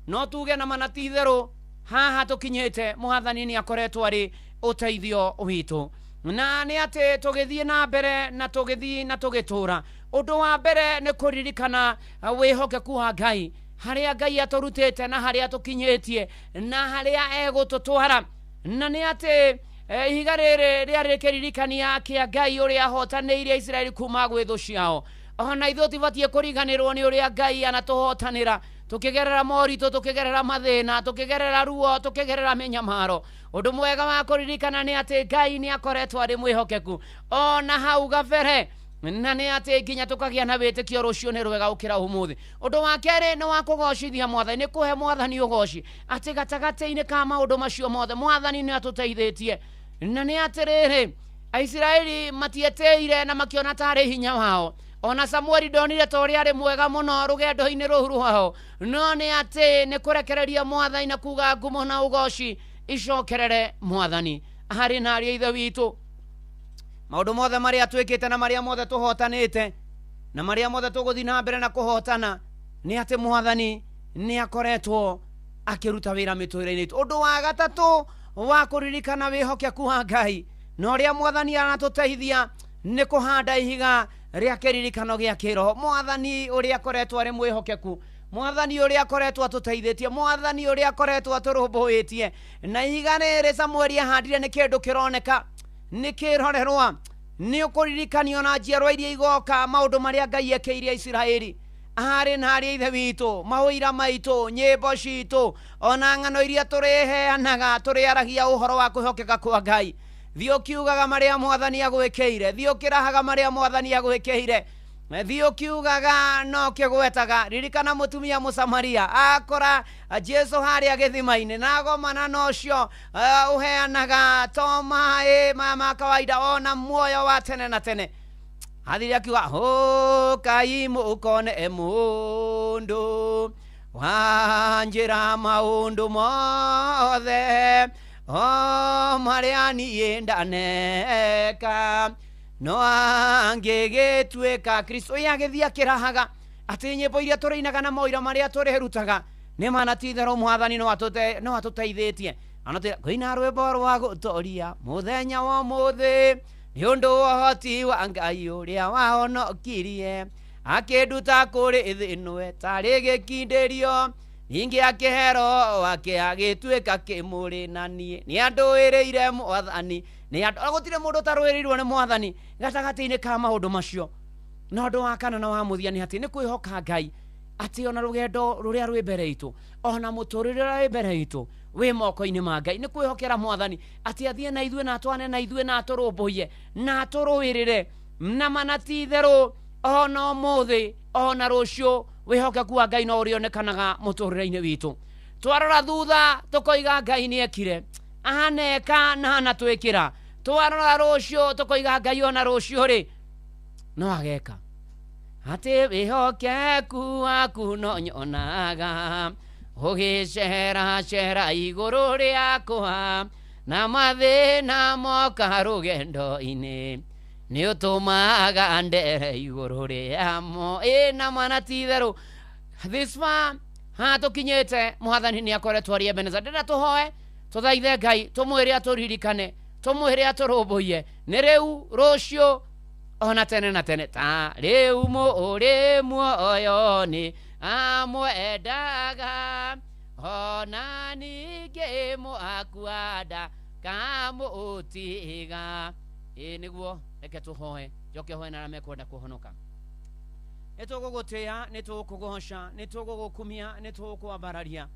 no tuge na mana ti itherũ haha tũkinyĩte Mwathani nĩ akoretwo arĩ ũteithio witũ na nĩ atĩ tũgĩthiĩ na mbere na tũgĩthiĩ na tũgĩtũra. Ũndũ wa mbere nĩ kũririkana wĩhokeku wa Ngai harĩa Ngai atũrutĩte na harĩa tũkinyĩtie na harĩa egũtũtwara na nĩ atĩ ihiga rĩrĩ rĩarĩ kĩririkania kĩa Ngai ũrĩa ahotanĩire Isiraeli kuma gwĩ thũ ciao. Ona ithuĩ tũtibatiĩ kũriganĩrwo nĩ ũrĩa Ngai anatũhotanĩra tũkĩgerera moritũ tũkĩgerera mathĩna tũkĩgerera ruo tũkĩgerera mĩnyamaro. Ũndũ mwega wa kũririkana nĩ atĩ Ngai nĩ akoretwo arĩ mwĩhokeku ona hau gabere. Na nĩ atĩ nginya tũkagĩa na wĩtĩkio rũciũ nĩ rwega gũkĩra ũmũthĩ. Ũndũ wa kerĩ nĩ wa kũgocithia mwathani, nĩ kũhe mwathani ũgoci atĩ gatagatĩ-inĩ ka maũndũ macio mothe mwathani nĩ atũteithĩtie. Na nĩ atĩrĩrĩ, Aisiraeli matietĩire na makĩona tarĩ hinya wao. Ona Samueli ndonire ta ũrĩa arĩ mwega mũno rũgendo-inĩ rũu rwao, no nĩ atĩ nĩ kũrekereria mwathani na kuga ngumo na ũgoci icokerere mwathani. Harĩ na arĩa ithe witũ, maũndũ mothe marĩa twĩkĩte na marĩa mothe tũhotanĩte na marĩa mothe tũgũthiĩ na mbere na kũhotana, nĩ atĩ mwathani nĩ akoretwo akĩruta wĩra mĩtũrĩre-inĩ itũ. Ũndũ wa gatatũ wa kũririkana wĩhokeku wa Ngai na ũrĩa mwathani aratũteithia nĩ kũhanda ihiga rĩa kĩririkano gĩa kĩroho. Mwathani ũrĩa akoretwo arĩ mwĩhokeku, mwathani ũrĩa akoretwo atũteithĩtie, mwathani ũrĩa akoretwo atũrũmbũĩtie. Na ihiga rĩrĩ Samueli ahandire nĩ kĩndũ kĩroneka, nĩ kĩrorerwa, nĩ ũkũririkanio na njiarwa iria igoka maũndũ marĩa Ngai ekĩire Isiraeli. Arĩ na arĩa ithe witũ, maũira maitũ, nyĩmbo citũ, ona ng'ano iria tũrĩheanaga, tũrĩaragia ũhoro wa kwĩhokeka kwa Ngai. Thiĩ ũkiugaga marĩa mwathani agwĩkĩire, thiĩ ũkĩrahaga marĩa mwathani agwĩkĩire, thiĩ ũkiugaga no kĩgwetaga. Ririkana mũtumia Mũsamaria akora Jesu harĩa gĩthima-inĩ na agomana na ũcio ũheanaga to maĩ maya ma kawaida, ona muoyo wa tene na tene. Athire akiuga, ũkai mũkone mũndũ wanjĩra maũndũ mothe o marĩa niĩ ndaneka, no angĩgĩtuĩka Kristo. Ĩ agĩthiĩ akĩrahaga atĩ nyĩmbo iria tũrĩinaga na maũira marĩa tũrĩrutaga nĩ mana ti itherũ mwathani no atũteithĩtie. Anatwĩra kũina rwĩmbo rwa gũtoria mũthenya wa ũmũthĩ nĩ ũndũ wa ũhoti wa Ngai ũrĩa wahonokirie, akĩnduta kũrĩ thĩ ĩno ĩtarĩ gĩkindĩrio, ningĩ akĩhe roho wake agĩtuĩka kĩmũrĩ na niĩ. Nĩ andũĩrĩire mwathani, nĩ andũ gũtirĩ mũndũ ũtarũĩrĩirwo nĩ mwathani gatagatĩ-inĩ ka maũndũ macio. Na ũndũ wa kana na wa mũthia nĩ atĩ nĩ kwĩhoka Ngai atĩ ona rũgendo rũrĩa rwĩ mbere itũ, ona mũtũrĩre ũrĩa wĩ mbere itũ wĩ moko-inĩ ma Ngai. Nĩ kwĩhokera mwathani atĩ athiĩ na ithuĩ na atwane na ithuĩ na atũrũmbũiye na atũrũĩrĩre, na mana ti itherũ ona ũmũthĩ ona rũciũ wĩhokeku wa Ngai no ũrĩonekanaga mũtũrĩre-inĩ witũ. Twarora thutha tũkoiga Ngai nĩ ekire, aneka na anatwĩkĩra. Twarora rũciũ tũkoiga Ngai ona rũciũ rĩ no ageka. Atĩ wĩhokeku waku no nyonaga ũgĩceracera igũrũ rĩakwa, na mathĩna moka rũgendo-inĩ nĩ ũtũmaga ndere igũrũ rĩamo. Ĩ na mana ti itherũ this far haha tũkinyĩte mwathani nĩ akoretwo arĩ Ebeneza. Ndĩrenda tũhoe tũthaithe Ngai, tũmwĩre atũririkane, tũmwĩre atũrũmbũiye nĩ rĩu, rũciũ, ona tene na tene. Ta rĩu mũrĩ muoyo nĩ amwendaga, ona ningĩ mwakua ndakamũtiga. Ĩ nĩguo reke tũhoe, njoke hoe na arĩa mekwenda kũhonoka. Nĩ tũgũgũtĩĩa, nĩ tũgũkũgoca, nĩ tũgũgũkumia, nĩ tũgũkwambararia,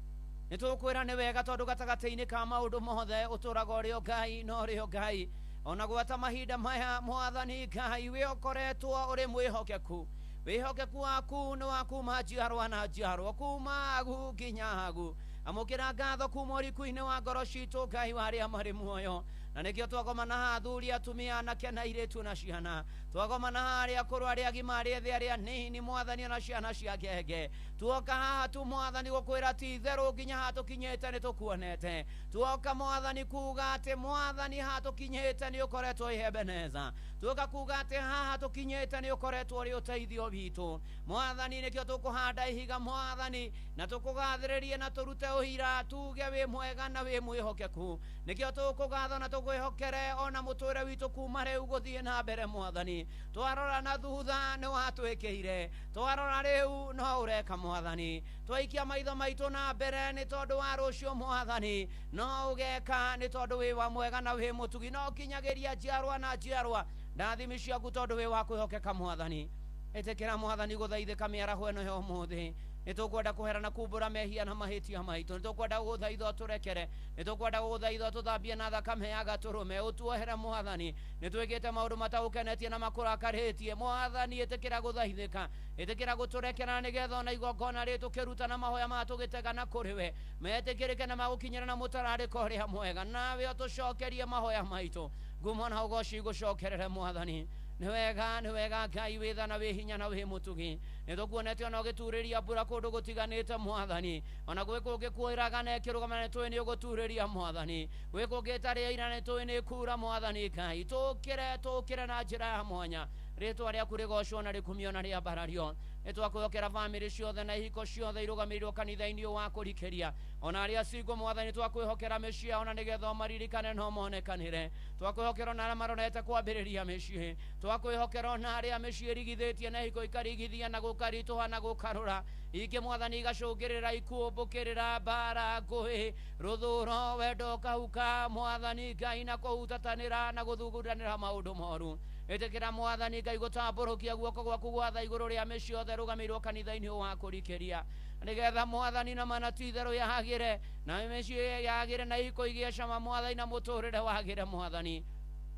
nĩ tũgũkwĩra nĩ wega tondũ gatagatĩ-inĩ ka maũndũ mothe ũtũraga ũrĩ o Ngai na ũrĩ o Ngai. Ona gwata mahinda maya mwathani Ngai wĩ ũkoretwo ũrĩ mwĩhokeku. Wĩhokeku waku nĩ wa kuma njiarwa na njiarwa, kuma agu nginya agu. Amũkĩra ngatho kuma ũriku-inĩ wa ngoro citũ Ngai wa arĩa marĩ muoyo. Na nĩkĩo twagomana haha athuri, atumia, anake na airĩtu na ciana. Twagomana haha arĩa akũrũ, arĩa agima, arĩa ethĩ, arĩa anini, mwathani ona ciana cia ngenge. Tuoka haha tu mwathani gũkwĩra ti itherũ nginya haha tũkinyĩte nĩ tũkuonete. Tuoka mwathani kuga atĩ mwathani haha tũkinyĩte nĩ ũkoretwo wĩ Ebeneza. Tuoka kuga atĩ haha tũkinyĩte nĩ ũkoretwo ũrĩ ũteithio witũ. Mwathani nĩkĩo tũkũhanda ihiga mwathani na tũkũgathĩrĩrie na tũrute ũira tuge wĩ mwega na wĩ mwĩhokeku. Nĩkĩo tũkũgatha na tũkwĩhokere ona mũtũrĩre witũ kuma rĩu gũthiĩ na mbere mwathani. Twarora na thutha nĩ watwĩkĩire, twarora rĩu no ũreka mwathani. Twaikia maitho maitũ na mbere nĩ tondũ wa rũciũ mwathani no ũgeka nĩ tondũ wĩ wa mwega na wĩ mũtugi, no ũkinyagĩria njiarwa na njiarwa ndathimi ciaku tondũ wĩ wa kwĩhokeka mwathani. Ĩtĩkĩra mwathani gũthaithĩka mĩaraho ĩno ya ũmũthĩ. Nĩ tũkwenda kũhera na kumbũra mehia na mahĩtia maitũ. Nĩ tũkwenda gũgũthaitha ũtũrekere. Nĩ tũkwenda gũgũthaitha ũtũthambie na thakame ya gatũrũme, ũtuohere Mwathani. Nĩ twĩkĩte maũndũ mataũkenetie na makũrakarĩtie. Mwathani, ĩtĩkĩra gũthaithĩka, ĩtĩkĩra gũtũrekera, nĩgetha ona igongona rĩ tũkĩruta na mahoya maya tũgĩtegana kũrĩ we metĩkĩrĩke na magũkinyĩra na mũtararĩko ũrĩa mwega. Nawe ũtũcokerie mahoya maitũ. Ngumo na ũgoci gũcokerere Mwathani. Nĩ wega Ngai wĩ tha na wĩ hinya na wĩ mũtugi. Nĩ tũkuonete ona ũgĩturĩria mbura kũndũ gũtiganĩte Mwathani. Ona gwĩ kũngĩ kuoiraga na ĩkĩrũgama, nĩ tũĩ nĩ ũgũturĩria Mwathani. Gwĩ kũngĩ ĩtarĩ yaira, nĩ tũĩ nĩ kura Mwathani Ngai. Tũkĩre, tũkĩre na njĩra ya mwanya. Rĩtwa rĩaku rĩgocwo na rĩkumio na rĩambarario. Nĩ twakwĩhokera bamĩrĩ ciothe na ihiko ciothe irũgamĩrĩirwo kanitha-inĩ wa kũrikĩria. Ona arĩa single Mwathani, twakwĩhokera mĩciĩ yao na nĩgetha ũmaririkane na ũmonekanĩre. Twakwĩhokera ona arĩa marorete kwambĩrĩria mĩciĩ. Twakwĩhokera ona arĩa mĩciĩ ĩrigithĩtie na ihiko ikarigithia na gũkaritũha na gũkarũra. Ingĩ Mwathani igacũngĩrĩra ikuũ, mbũkĩrĩra, mbara, ngũĩ, rũthũro, wendo ũkahuka Mwathani Ngai, na kũhutatanĩra na gũthugundanĩra maũndũ moru. Ĩtĩkĩra Mwathani Ngai gũtambũrũkia guoko gwaku gwatha igũrũ rĩa mĩciĩ yothe ĩrũgamĩirwo kanitha-inĩ wa kũrikĩria, nĩgetha Mwathani na mana ti itherũ yagĩre na mĩciĩ yagĩre na ihiko igĩe cama Mwathani, na mũtũrĩre wagĩre Mwathani.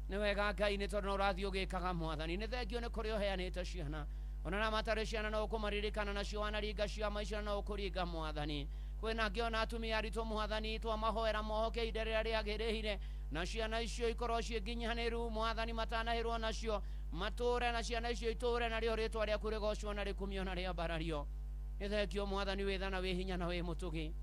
Nĩ wega Ngai, nĩ tondũ no ũrathiĩ ũgĩkaga Mwathani. Nĩ thengio nĩ kũrĩa ũheanĩte ciana, ona na matarĩ ciana no ũkũmaririkana nacio, wanaringa ciama icio no ũkũringa Mwathani. Kwĩna angĩ ona atumia aritũ Mwathani, twamahoera mohoke ihinda rĩrĩa rĩagĩrĩire, na ciana icio ikorwo ciĩ nginyanĩru Mwathani, matanahĩrwo nacio matũre, na ciana icio itũre, narĩo rĩtwa rĩaku rĩgocwo na rĩkumio na rĩambarario. Nĩ thengio Mwathani wĩ tha na wĩ hinya na wĩ mũtugi.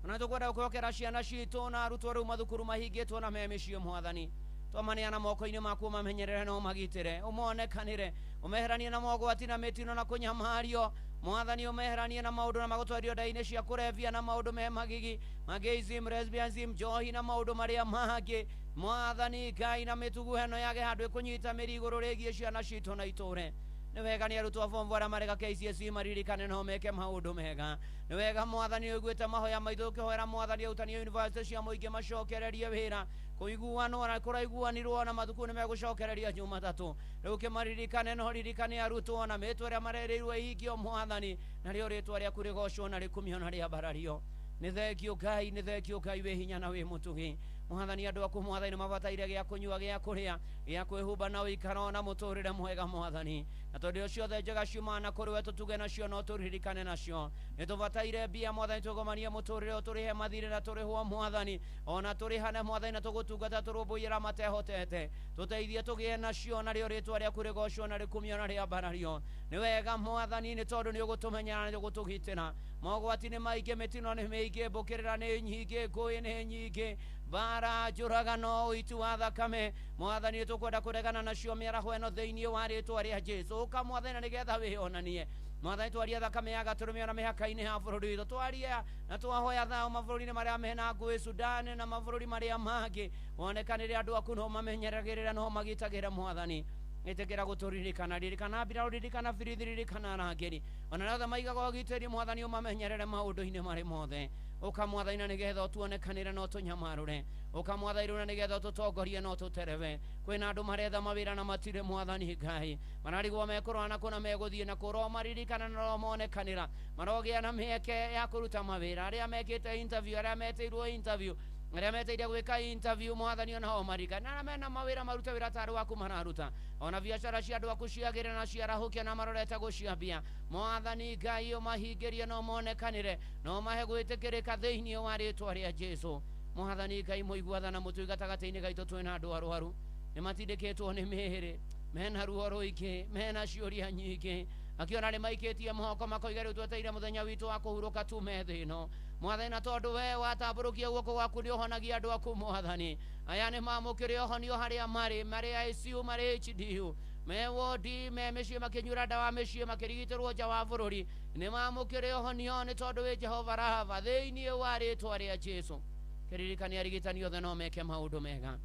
Ona tũkwenda gũkwĩhokera ciana citũ na arutwo rĩu mathukuru mahingĩtwo na me mĩciĩ Mwathani. Twamaneana moko-inĩ maku, ũmamenyerere na ũmagitĩre, ũmonekanĩre, ũmeheranie na mogwati na mĩtino na kũnyamario Mwathani. Ũmeheranie na maũndũ na magũtwario ndainĩ cia kũrebia na maũndũ me magigi, mageisim, lesbianism, njohi na maũndũ marĩa mangĩ Mwathani Ngai, na mĩtugo ĩno yage handũ ĩkũnyita mĩri igũrũ rĩgiĩ ciana citũ na itũre. Nĩ wega nĩ arutwo a form 4 arĩa mareka KCSE maririkane no meke maũndũ mega. Nĩ wega Mwathani ũiguĩte mahoya maitũ ũkĩhoera Mwathani arutani a yunivasĩtĩ cia mũingĩ macokererie wĩra, kũiguanwo na kũraiguanirwo na mathukuru nĩ megũcokereria Jumatatũ. Rĩu kĩmaririkane no ririkane arutwo na mĩtwe ĩrĩa marerĩirwo ĩhingio Mwathani, narĩo rĩtwa rĩaku rĩgocwo na rĩkumio na rĩambarario. Nĩ thengio Ngai, nĩ thengio Ngai wĩ hinya na wĩ mũtugi. Mwathani, andũ aku Mwathani nĩ mabataire gĩa kũnyua, gĩa kũrĩa, gĩa kwĩhumba na ũikaro na mũtũrĩre mwega Mwathani. Na tondũ ciothe njega ciumaga na kũrĩ we, tũtuge nacio no tũririkane nacio. Nĩ tũbataire mbia Mwathani, tũgomanie mũtũrĩre, tũrĩhe mathirĩ na tũrĩhwo Mwathani, ona tũrĩhane Mwathani, na tũgũtungata tũrũmbũiye matehotete. Tũteithie tũgĩe nacio, narĩo rĩtwa rĩaku rĩgocwo na rĩkumio na rĩambarario. Nĩ wega Mwathani, nĩ tondũ nĩ ũgũtũmenyera na nĩ ũgũtũgitĩra. Mogwati nĩ maingĩ, mĩtino nĩ mĩingĩ, mbũkĩrĩra nĩ nyingĩ, ngũĩ nĩ nyingĩ, mbara, njũragano, ũiti wa thakame Mwathani, nĩ tũkwenda kũregana nacio mĩaraho ĩno thĩinĩ wa rĩtwa rĩa Jesũ. Ũka Mwathani, na nĩgetha wĩonanie Mwathani. Twaria thakame ya gatũrũme ona mĩhaka-inĩ ya bũrũri witũ, twaria na twahoya thayũ mabũrũri-inĩ marĩa mena ngũĩ, Sudan na mabũrũri marĩa mangĩ. Wonekanĩre andũ aku no mamenyeragĩrĩra no magitagĩra Mwathani. Ĩtĩkĩra gũtũririkana, ririkana mbirarũ, ririkana birithi, ririkana arangĩri, ona othe maigaga ũgitĩri Mwathani, ũmamenyerere maũndũ-inĩ marĩ mothe. Ũka Mwathani, na nĩgetha ũtuonekanĩre na ũtũnyamarũre. Ũka Mwathani rĩu, na nĩgetha ũtũtongorie na ũtũterebe. Kwĩna andũ maretha mawĩra na matirĩ Mwathani Ngai, mararigwo mekũrora na kũna megũthiĩ na kũro, maririkana na romonekanĩra, marogĩa na mĩeke ya kũruta mawĩra, arĩa mekĩte interview, arĩa metĩirwo interview, arĩa meteire gwĩka interview Mwathani, ona o maririkane, arĩa mena mawĩra marute wĩra tarĩ waku mararuta, ona biacara cia andũ aku ciagĩre na ciarahũke na marorete gũciambia Mwathani Ngai, ũmahingĩrie na ũmonekanĩre na ũmahe gwĩtĩkĩrĩka thĩinĩ wa rĩtwa rĩa Jesũ. Mwathani Ngai mũigua tha na mũtui, gatagatĩ-inĩ gaitũ twĩna andũ arwaru, nĩ matindĩkĩtwo nĩ mĩĩrĩ, mena ruo rũingĩ, mena ciũria nyingĩ, akiona nĩ maikĩtie moko makoiga rĩu tweteire mũthenya witũ wa kũhurũka tume thĩ ĩno Mwathani. Na tondũ we watambũrũkia guoko gwaku nĩ ũhonagia andũ aku Mwathani, aya nĩ mamũkĩre ũhonio harĩa marĩ, marĩ ICU, marĩ HDU, me wodi, me mĩciĩ makĩnyuĩra ndawa mĩciĩ, makĩrigitĩrwo nja wa bũrũri, nĩ mamũkĩre ũhonio, nĩ tondũ wĩ Jehova Rafa thĩinĩ wa rĩtwa rĩa Jesũ. Kĩririkania arigitani othe no meke maũndũ mega.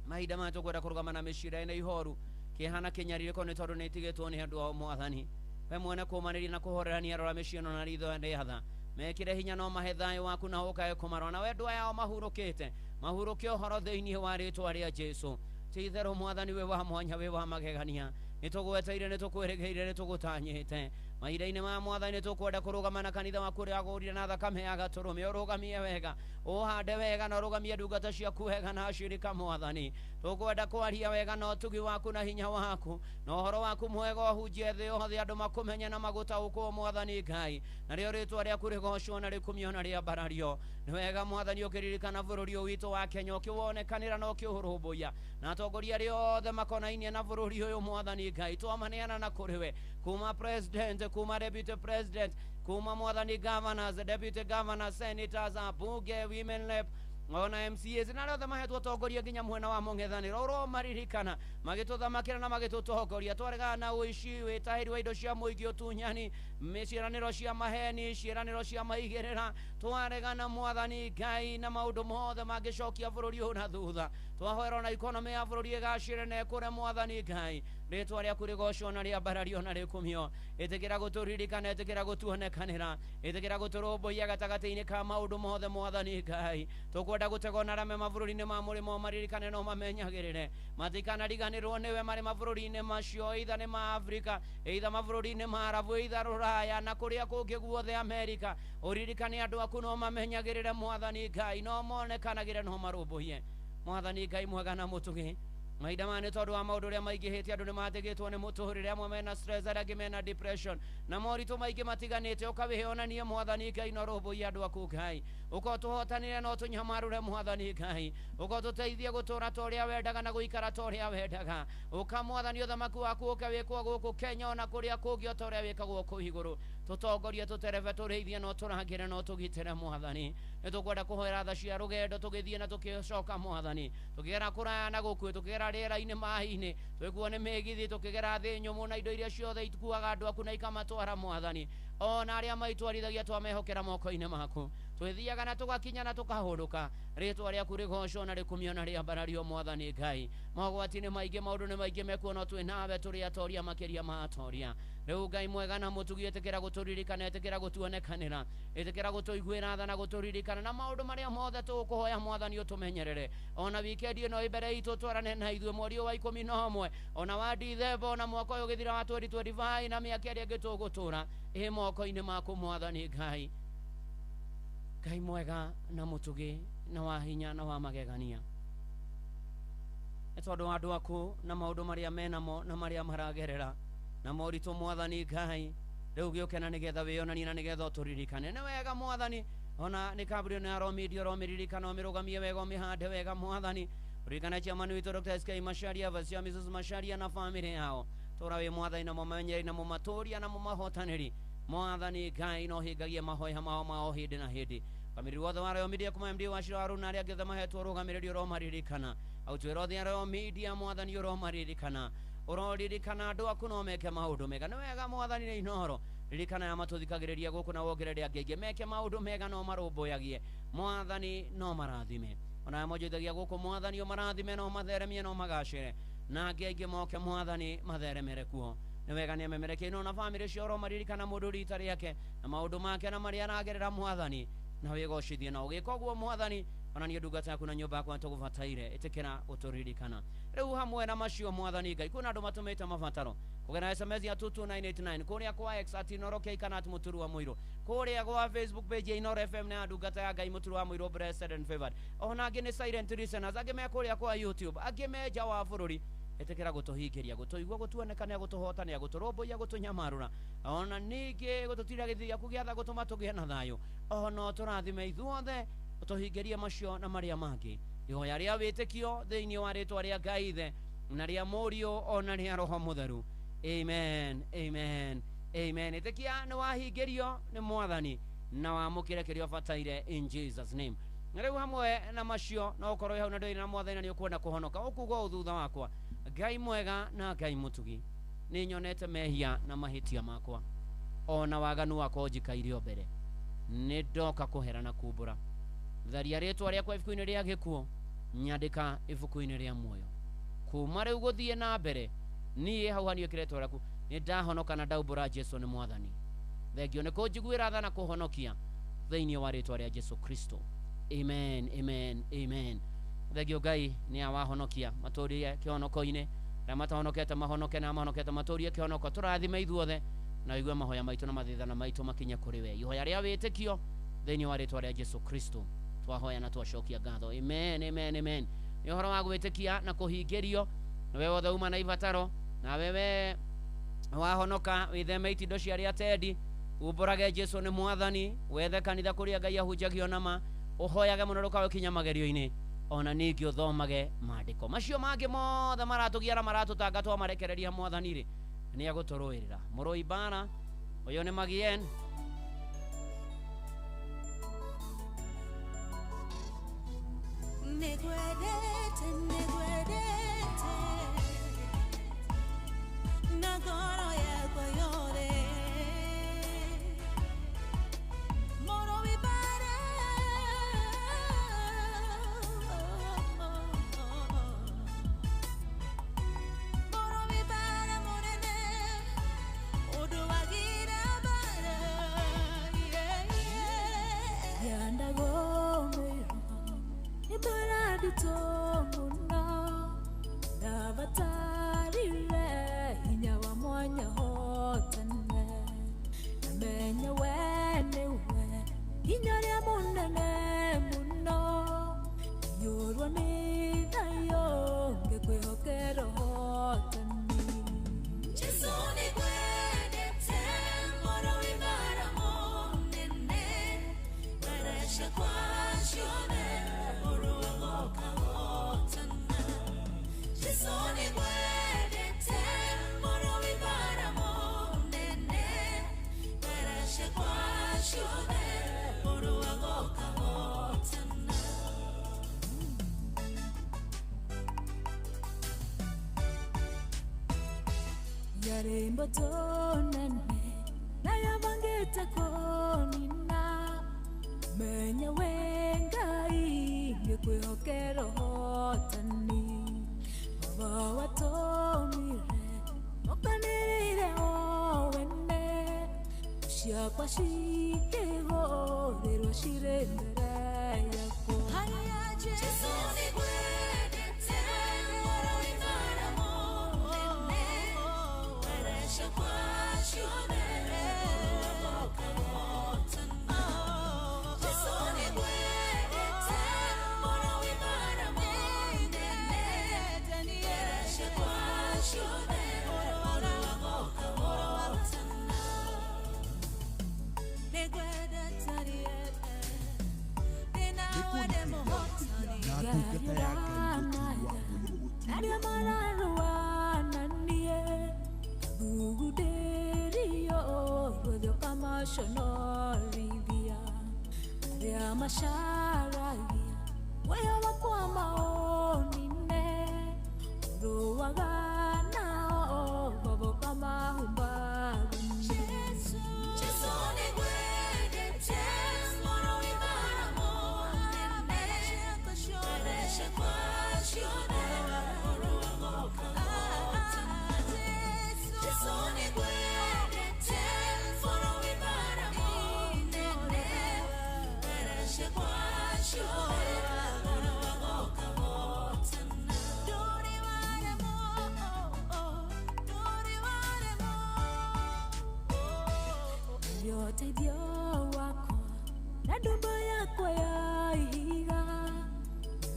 Mahinda maya tũkwenda kũrũgama na mĩciĩ ĩrĩa ĩna ihoru, kĩeha na kĩnyarirĩko, nĩ tondũ nĩ ĩtigĩtwo nĩ andũ ao Mwathani. We mwene kũmanĩria na kũhorerania, rora mĩciĩ ĩno na ritho rĩa tha, mekĩre hinya no mahe thayũ waku na ũkae kũmarora, na wendwa yao mahurũkĩte mahurũke ũhoro thĩinĩ wa rĩtwa rĩa Jesũ. Ti itherũ Mwathani wĩ wa mwanya, wĩ wa magegania. Nĩ tũgweteire, nĩ tũkwĩrĩgĩire, nĩ tũgũtanyĩte. Mahinda-inĩ ma mwathani tũkwenda kũrũgama na kanitha waku ũrĩa wagũrire na thakame ya gatũrũme. Ũrũgamie wega, ũhande wega, na ũrũgamie ndungata ciaku wega na ashirika mwathani. Tũkwenda kwaria wega na ũtugi waku na hinya waku na ũhoro waku mwega ũhunjie thĩ yothe, andũ makũmenye na magũtaũkwo mwathani Ngai, narĩo rĩtwa rĩaku rĩgocwo na rĩkumio na rĩambarario. Nĩ wega mwathani ũkĩririkana bũrũri ũyũ witũ wa Kenya, ũkĩwonekanĩra na ũkĩũrũmbũiya, na atongoria arĩa othe makonainie na bũrũri ũyũ mwathani Ngai, twamaneana na kũrĩ we, kuma president, kuma deputy president, kuma mwathani governors, deputy governors, senators, abunge, women rep, ona MCAs na arĩa othe mahetwo ũtongoria nginya mwena wa mũng'ethanĩro. Ũromaririkana magĩtũthamakĩra na magĩtũtongoria. Twaregana na ũici, wĩtahĩri wa indo cia mũingĩ, ũtunyani, ciĩranĩro cia maheni, ciĩranĩro cia maigĩrĩra. Twaregana mwathani Ngai na maũndũ mothe mangĩcokia bũrũri ũyũ na thutha. Twahoera ona ikonomĩ ya bũrũri ĩgacĩre na ĩkũre mwathani Ngai, rĩtwa rĩaku rĩgocwo na rĩambarario na rĩkumio. Ĩtĩkĩra gũtũririkana, ĩtĩkĩra gũtuonekanĩra, ĩtĩkĩra gũtũrũmbũiya gatagatĩ-inĩ ka maũndũ mothe mwathani Ngai. Tũkwenda gũtegwo na arame mabũrũri-inĩ ma mũrĩmo, maririkane no mamenyagĩrĩre, matikanariganĩrwo nĩwe marĩ mabũrũri-inĩ macio, either nĩ ma Afrika, either mabũrũri-inĩ ma Arabu, either Rũraya na kũrĩa kũngĩ guothe Amerika. Ũririkane andũ aku no mamenyagĩrĩre mwathani Ngai, no monekanagĩre, no marũmbũiye mwathani Ngai mwega na mũtugi. Mahinda maya nĩ tondũ wa maũndũ ũrĩa maingĩhĩte, andũ nĩ matigĩtwo nĩ mũtũrĩre, amwe mena stress, arĩa angĩ mena depression na moritũ maingĩ matiganĩte. Ũkawĩhonanie mwathani Ngai na ũrũmbũiye andũ aku Ngai, ũka ũtũhotanĩre na ũtũnyamarũre mwathani Ngai, ũka ũtũteithie gũtũra ta ũrĩa wendaga na gũikara ta ũrĩa wendaga. Ũka mwathani ũthamaki waku ũke wĩkwo gũkũ Kenya ona kũrĩa kũngĩ o ta ũrĩa wĩkagwo kũu igũrũ. Tũtongorie, tũterebe, tũrĩithie na ũtũrangĩre na ũtũgitĩre mwathani. Nĩ tũkwenda kũhoera tha cia rũgendo tũgĩthiĩ na tũkĩcoka mwathani, tũkĩgera kũraya na gũkuĩ, tũkĩgera rĩera-inĩ, maĩ-inĩ, twĩkuo nĩ mĩgithi, tũkĩgera thĩ nyũmũ na indo iria ciothe ikuaga andũ aku na ikamatwara mwathani. Ona arĩa maitwarithagia twamehokera moko-inĩ maku, twĩthiaga na tũgakinya na tũkahũrũka. Rĩtwa rĩaku rĩgocwo na rĩkumio na rĩambarario mwathani Ngai. Mogwati nĩ maingĩ, maũndũ nĩ maingĩ mekuo, no twĩ nawe tũrĩ atoria makĩria ma atoria. Rĩu Ngai mwega na mũtugi, ĩtĩkĩra gũtũririkana, ĩtĩkĩra gũtuonekanĩra, ĩtĩkĩra gũtũiguĩra tha na gũtũririkana na maũndũ marĩa mothe tũgũkũhoya mwathani ũtũmenyerere. Ona wikendi ĩno ĩ mbere itũ twarane na ithuĩ mweri ũyũ wa 11 ona wa Dithemba ona mwaka ũyũ ũgĩthira wa 2025 na mĩaka ĩrĩa ĩngĩ tũgũtũra, ĩ moko-inĩ maku mwathani Ngai. Ngai mwega na mũtugi na wa hinya na wa magegania, nĩ tondũ wa andũ aku na maũndũ marĩa menamo na marĩa maragerera na moritũ mwathani Ngai, rĩu gĩũke na nĩgetha wĩonanie na nĩgetha ũtũririkane. Nĩ wega mwathani, ona nĩ kambuni ĩno ya Romedia ũromĩririkana, ũmĩrũgamie wega, ũmĩhande wega mwathani. Ũririkane chairman witũ Dr. SK Macharia, Vasia Mrs. Macharia na famĩlĩ yao. Tũra wĩ mwathani na mũmenyereri na mũmatũria na mũmahotanĩri mwathani Ngai, no hingagie mahoya mao mao hĩndĩ na hĩndĩ. Kamĩrĩ wothe wa Royal Media kuma MD wa Shira Haruna arĩa angĩ othe mahetwo ũrũgamĩrĩri ũromaririkana, autwĩra othe a Royal Media mwathani ũromaririkana, ũroririkana andũ aku no meke maũndũ mega. Nĩ wega mwathani nĩ Inooro, ririkana ya matũthikagĩrĩria gũkũ na wongerere angĩ aingĩ meke maũndũ mega no marũmbũyagie mwathani, no marathime ona aya monjoithagia gũkũ mwathani, ũmarathime no matheremie no magacĩre, na angĩ aingĩ moke mwathani matheremere kuo. Nĩ wega nĩ amemerekie ino na bamĩrĩ cio, ũromaririkana mũndũ rita rĩake na maũndũ make na marĩa aragerera mwathani, na wĩgocithie na ũgĩka ũguo mwathani. Ona niĩ ndungata yaku na nyũmba yakwa nĩtũgũbataire, ĩtĩkĩra ũtũririkana. Rĩu hamwe na macio mwathani Ngai, kwĩna andũ matũmĩte mabataro kũgerera SMS ya 22989 kũrĩa kwa X at Inooro K kana at Mũturu wa Mũirũ, kũrĩa gwa Facebook page ya Inooro FM na ndungata ya Ngai Mũturu wa Mũirũ blessed and favored. Ona angĩ nĩ silent listeners, angĩ me kũrĩa kwa YouTube, angĩ me nja wa bũrũri. Ĩtĩkĩra gũtũhingĩria, gũtũigua, gũtuonekania, gũtũhotania, gũtũrũmbũiya, gũtũnyamarũra, ona ningĩ gũtũtira gĩthithi gĩaku gĩa tha, gũtũma tũgĩe na thayũ, ona ũtũrathime ithuothe, ũtũhingĩrie macio na marĩa mangĩ. Ihoya rĩa wĩtĩkio thĩinĩ wa rĩtwa rĩa Ngai Ithe na rĩa Mũriũ ona rĩa Roho Mũtheru, amen, amen, amen. Ĩtĩkia nĩ wahingĩrio nĩ mwathani na wamũkĩre kĩrĩa ũbataire in Jesus name. Na rĩu hamwe na macio, no ũkorwo wĩ hau na ndũrĩ na mwathani na nĩ ũkwenda kũhonoka, ũkuga ũũ thutha wakwa: Ngai mwega na Ngai mũtugi, nĩ nyonete mehia na mahĩtia makwa ona waganu wakwa ũnjikaire o mbere. Nĩ ndoka kũhera na kumbũra. Tharia rĩtwa rĩakwa ibuku-inĩ rĩa gĩkuũ, nyandĩka ibuku-inĩ rĩa muoyo. Kuma rĩu gũthiĩ na mbere, niĩ hau haniĩ rĩtwa rĩaku, nĩ ndahonoka na ndaumbũra Jesu nĩ mwathani. Thengio nĩ kũnjiguĩra tha na kũhonokia thĩinĩ wa rĩtwa rĩa Jesu Kristo, amen, amen, amen. Thengio Ngai nĩ awahonokia matũrie kĩhonoko-inĩ, arĩa matahonokete mahonoke, na mahonokete matũrie kĩhonoko. Tũrathime ithuothe Na ũigue mahoya maitũ na mathithana maitũ makinye kũrĩ we. Ihoya rĩa wĩtĩkio thĩinĩ wa rĩtwa rĩa Jesu Kristo twahoya na twacokia ngatho. Amen, amen, amen. Nĩ ũhoro wa gwĩtĩkia na kũhingĩrio. Na we wothe uma na ibataro, na wewe wahonoka wĩtheme itindo cia arĩa atendi, umbũrage Jesu nĩ mwathani, wethe kanitha kũrĩa Ngai ahunjagio nama, ũhoyage mũno ndũkawe magerio-inĩ, ona ningĩ ũthomage maandĩko macio mangĩ mothe maratũgia na maratũtanga twamarekereria mwathani rĩ, nĩ agũtũrũĩrĩra. Mũrũi mbara ũyũ nĩ Magien. Negwedete, negwedete, nagoro yakwa yothe, mũrũi mbara, mũrũi mbara mũnene, ũndũagĩra mbara, yeah, yeah. Yandagomero ibaradito muno ndabatarire hinya wa mwanya hotene namenye we niwe hinya rĩa mũnene mũno nyũrwo nĩ thayũ ngĩkwĩhokera ũhotani. Jesu nĩngwendete, mũrũi mbara mũnene, mbara ciakwa ciothe, Jesu nĩngwendete, mũrũi mbara mũnene, mbara ciakwa ciothe, ũrũaga ũkahotana. Yarĩ mboto nene na yabangĩte kũnina, menya we Ngai ngĩkwĩhokera ũhotani. Baba watũmire ũkanĩrĩire o wene, ciakwa cikĩhũthĩrwo cirĩ mbere yakwa. Jesu nĩngwendete, mũrũi mbara mũnene, mbara ciakwa ciothe, ũrũaga ũkahotana. Jesu nĩngwendete, mũrũi mbara mũnene, mbara ciakwa ciothe, ũrũaga ũkahotana. Nĩngwendete ndĩnawe ndĩ mũhotani. Na ndungata ya Ngai mũturi wa mũirũ. Arĩa mararũa na niĩ thugundĩrio ruothe ũkamaconorithia, arĩa macaragia muoyo wakwa maũnine, ũrũaga nao baba ũkamahumba thoni. Jesu nĩngwendete, mũrũi mbara mũnene, mbara ciakwa ciothe, ũrũaga ũkahotana. Jesu nĩngwendete, mũrũi mbara mũnene, mbara ciakwa ciothe, ũrũaga ũkahotana. Ndũrĩ waremwo, ndũrĩ waremwo. Ũteithio wakwa na ndũmba yakwa ya ihiga,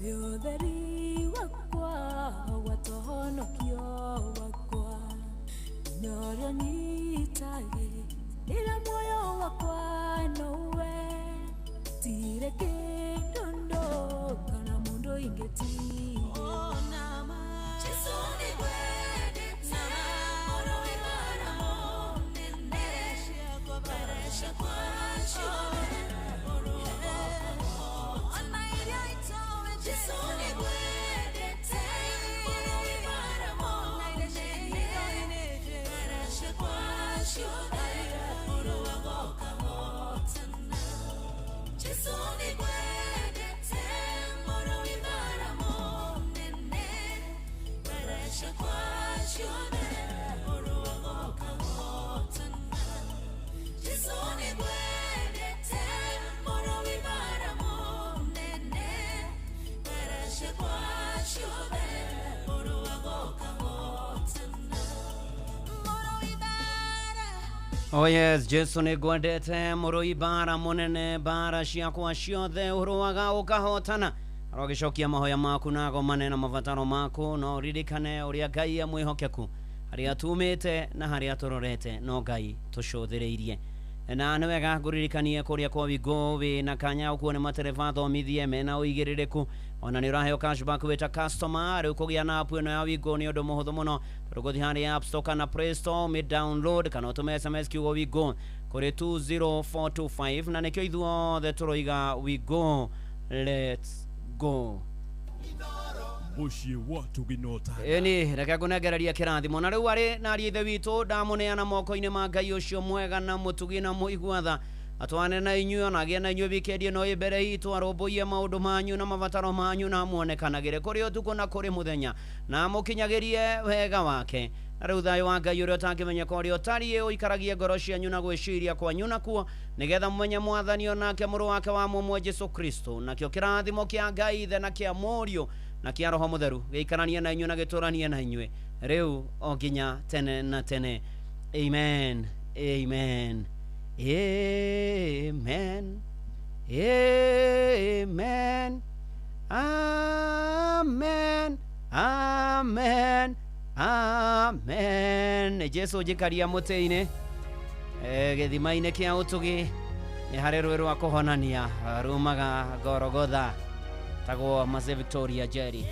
nĩwe ũtheri wakwa gwata ũhonokio wakwa, hinya ũrĩa ũnyitagĩrĩra muoyo wakwa nowe, tirĩ kĩndũ kana mũndũ ingĩtigĩra. Jesu nĩngwendete, mũrũi mbara mũnene, mbara ciakwa ciothe, ũrũaga ũkahotana. Jesu nĩngwendete, mũrũi mbara mũnene, mbara ciakwa ciothe, ũrũaga ũkahotana. Jesu nĩngwendete, mũrũi mbara mũnene, mbara ciakwa ciothe, ũrũaga ũkahotana. Jesu nĩngwendete, mũrũi mbara mũnene, mbara ciakwa ciothe, ũrũaga ũkahotana. Mũrũi mbara, Oh yes, Jesu nĩ ngwendete mũrũi mbara mũnene, mbara ciakwa ciothe ũrũaga ũkahotana. Arogĩcokia mahoya maku na agomane na mabataro maku, no ũririkane ũrĩa Ngai e mwĩhokeku, harĩa tumĩte na harĩa tũrorete no Ngai tũcũthĩrĩirie. Na nĩ wega ngũririkanie kũrĩa kwa Wigo wĩ na kanya ũkuo nĩ matereba thomithie mena ũigĩrĩrĩku, ona nĩ ũraheo cashback wĩ ta customer. Rĩu kũgĩa na app ĩno ya Wigo nĩ ũndũ mũhũthũ mũno, tondũ gũthiĩ harĩa App Store kana Play Store ũmĩ download kana ũtũme SMS kiugo Wigo kũrĩ 20425, na nĩkĩo ithuothe tũroiga Wigo, let's go. Mũciĩ wa Tũginota. Ĩni reke ngũnengereria kĩrathimo. Na rĩu arĩ na ariũ ithe witũ, ndamũneana moko-inĩ ma Ngai ũcio mwega na mũtugi na mũigua tha, atwane na inyuĩ ona agĩe na inyuĩ wikendi ĩno ĩ mbere itũ, arũmbũiye maũndũ manyu na mabataro manyu, na muonekanagĩre kũrĩ ũtukũ na kũrĩ mũthenya, na mũkinyagĩrie wega wake. Na rĩu thayũ wa Ngai ũrĩa ũtangĩmenyeka ũrĩa ũtariĩ ũikaragie ngoro cianyu na gwĩciria kwanyu nakuo, nĩgetha mũmenye Mwathani o nake mũrũ wake wa mũmwe Jesu Kristo. Nakĩo kĩrathimo kĩa Ngai Ithe na kĩa Mũriũ na kĩa Roho Mũtheru gĩikaranie na inyuĩ na gĩtũranie na inyuĩ rĩu o nginya tene na tene. Amen, amen, amen, amen, amen, amen, amen. Jesu njikaria mũtĩ-inĩ, gĩthima-inĩ kĩa ũtugi, nĩ harĩ rũĩ rwa kũhonania rumaga Gorogotha, tagwo Mase Victoria Jerry.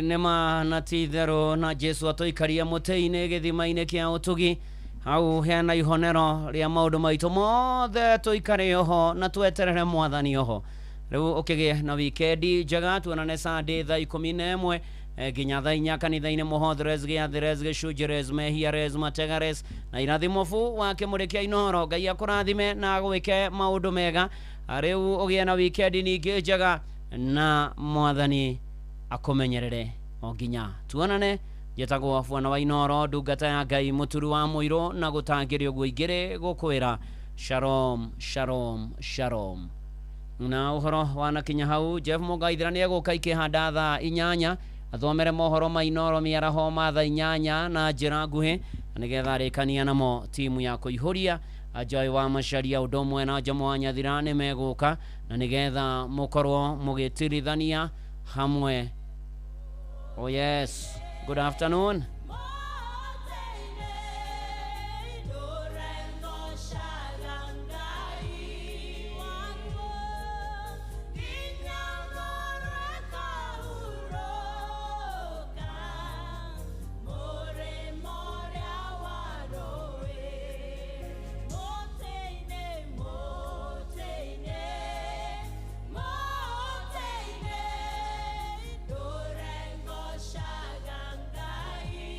Nĩma na ti itherũ, na Jesu atũikaria mũtĩ-inĩ gĩthima-inĩ kĩa ũtugi, hau hena ihonero rĩa maũndũ maitũ mothe, tũikare oho na tweterere Mwathani oho. Rĩu ũkĩgĩe na wikendi njega, tuonane Sunday thaa 11 nginya thaa 4 kanitha-inĩ mũhotheres gĩathĩres gĩcunjĩres mehiares mategares na irathimo bu wa kĩmũrĩ kĩa Inooro. Ngai akũrathime na agwĩke maũndũ mega. Rĩu ũgĩe na wikendi ningĩ njega, na Mwathani akũmenyerere o nginya tuonane. Njĩtagwo Bwana wa Inooro, ndungata ya Ngai mũturu wa mũirũ, na gũtangĩrĩ ũguo ingĩrĩ gũkwĩra shalom, shalom, shalom. Na ũhoro wanakinya hau, Jeff Mũgaithĩra nĩ egũka ikĩhanda thaa 8 athomere mohoro ma Inooro mĩaraho ma thaa 8 na njĩra nguhĩ, nĩgetha arĩkania namo timu ya kũihũria Ajoy wa Macharia ũndũ ũmwe na Jomo wa Nyathira nĩ megũka, na nĩgetha mũkorwo mũgĩtirithania hamwe. Oh yes, good afternoon. Shaganga.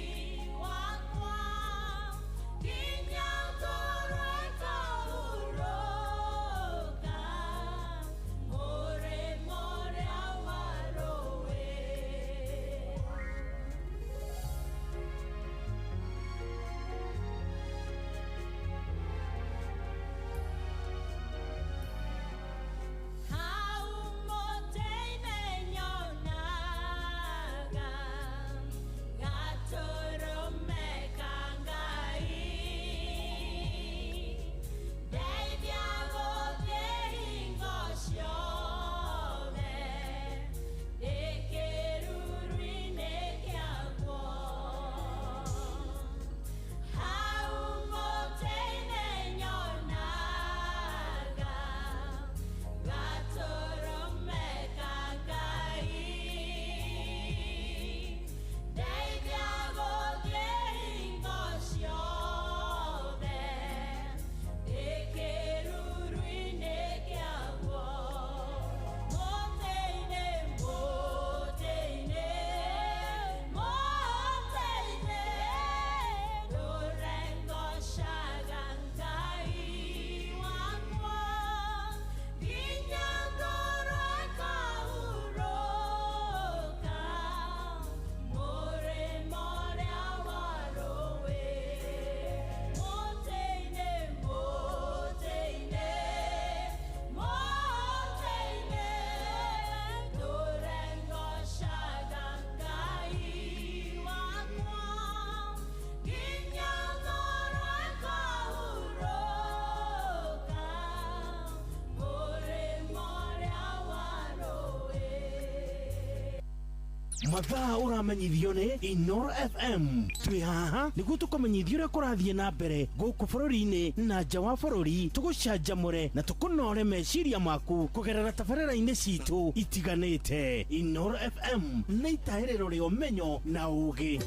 Mathaa ũramenyithio nĩ Inoro FM. Twĩ haha nĩguo tũkũmenyithia ũrĩa kũrathiĩ na mbere gũkũ bũrũri-inĩ na nja wa bũrũri, tũgũcanjamũre na tũkũnore meciria maku kũgerera tabarĩra-inĩ citũ itiganĩte. Inoro FM nĩ itahĩrĩro rĩa ũmenyo na ũũgĩ.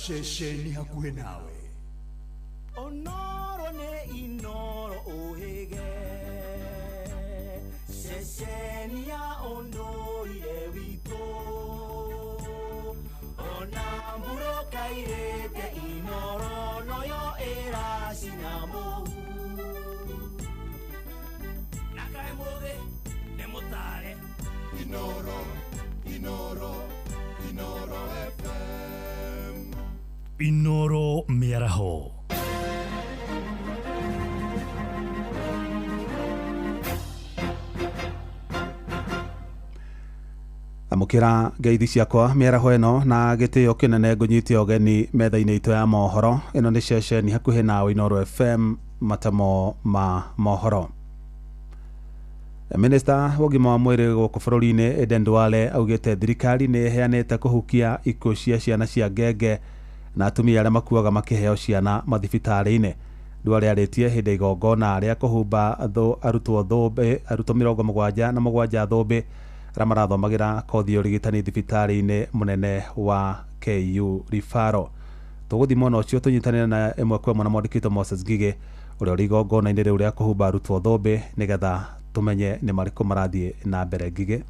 Ceceni hakuhĩ nawe. Onoro nĩ Inoro ũhĩge, ceceni ya ũndũire witũ, ona mbura kairĩte Inoro noyo ĩracina mũhu. Na kaĩ mũthĩ nĩ mũtare. Inoro, Inoro, Inoro FM. Inoro mĩaraho. Amũkĩra ngeithi ciakwa mĩaraho ĩno na gĩtĩo kĩnene ngũnyite ũgeni metha-inĩ itũ ya mohoro. Ĩno nĩ ceceni hakuhĩ nawe Inoro FM, matamo ma mohoro. Minista wa ũgima wa mwĩrĩ gũkũ bũrũri-inĩ Aden Duale augĩte thirikari nĩ ĩheanĩte kũhukia ikuũ cia ciana cia ngenge na atumia arĩa makuaga makĩheo ciana mathibitarĩ-inĩ. Duale arĩtie hĩndĩ ya igongona rĩa kũhumba arutwo thũmbĩ, arutwo 77 thũmbĩ arĩa marathomagĩra kothi ya ũrigitani thibitarĩ-inĩ mũnene wa KU Referral. Tũgũthiĩ mwena ũcio tũnyitanĩre na ĩmwe kwa ĩmwe na mwandĩki witũ Moses Ngigĩ ũrĩa ũrĩ igongona-inĩ rĩu rĩa kũhumba arutwo thũmbĩ nĩgetha tumenye nĩ marĩkũ marathiĩ na mbere. Ngigĩ.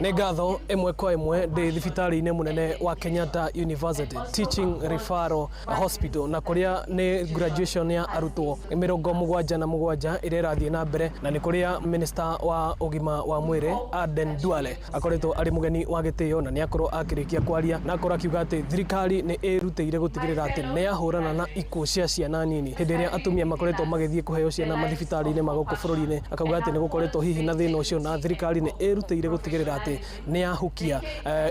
Nĩ ngatho ĩmwe kwa ĩmwe ndĩ thibitarĩ-inĩ mũnene wa Kenyatta University Teaching Referral Hospital, na kũrĩa nĩ graduation ya arutwo 77 ĩrĩa ĩrathiĩ na mbere, na nĩ kũrĩa minister wa ũgima wa mwĩrĩ Aden Duale akoretwo arĩ mũgeni wa gĩtĩo, na nĩ akorwo akĩrĩkia kwaria na akorwo akiuga atĩ thirikari nĩ ĩrutĩire gũtigĩrĩra atĩ nĩ yahũrana na ikuũ cia ciana nini hĩndĩ ĩrĩa atumia makoretwo magĩthiĩ kũheo ciana mathibitarĩ-inĩ ma gũkũ bũrũri-inĩ. Akauga atĩ nĩ gũkoretwo hihi na thĩna ũcio na thirikari nĩ ĩrutĩire gũtigĩrĩra atĩ nĩ yahukia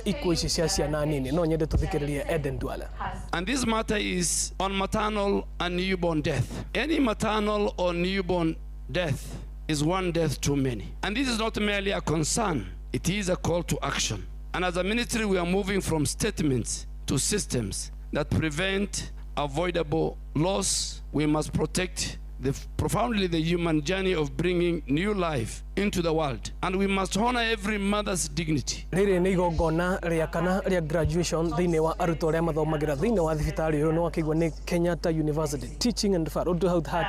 ikuũ ici cia ciana nini. No nyende tũthikĩrĩrie Aden Duale. And this matter is on maternal and newborn death. Any maternal or newborn death is one death too many. And this is not merely a concern, it is a call to action. And as a ministry, we are moving from statements to systems that prevent avoidable loss. We must protect profoundly the human journey of bringing new life into the world, and we must honor every mother's dignity. Rĩrĩ nĩ igongona rĩa kana rĩa graduation thĩinĩ wa arutwo arĩa mathomagĩra thĩinĩ wa thibitarĩ ũyũ, nĩ wakĩigua nĩ Kenyatta University Teaching and Referral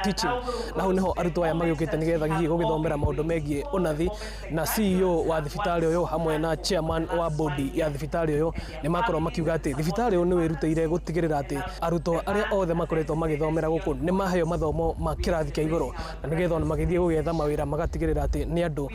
Teaching, na hau nĩho arutwo aya magĩũkĩte nĩgetha hihi gũgĩthomera maũndũ megiĩ ũnathi. Na CEO wa thibitarĩ ũyũ hamwe na chairman wa bodi ya thibitarĩ ũyũ nĩ makorwo makiuga atĩ thibitarĩ ũyũ nĩ wĩrutĩire gũtigĩrĩra atĩ arutwo arĩa othe makoretwo magĩthomera gũkũ nĩ maheo mathomo ma kĩrathi kĩa igũrũ, na nĩgetha ona magĩthiĩ gũgĩetha mawĩra magatigĩrĩra atĩ nĩ andũ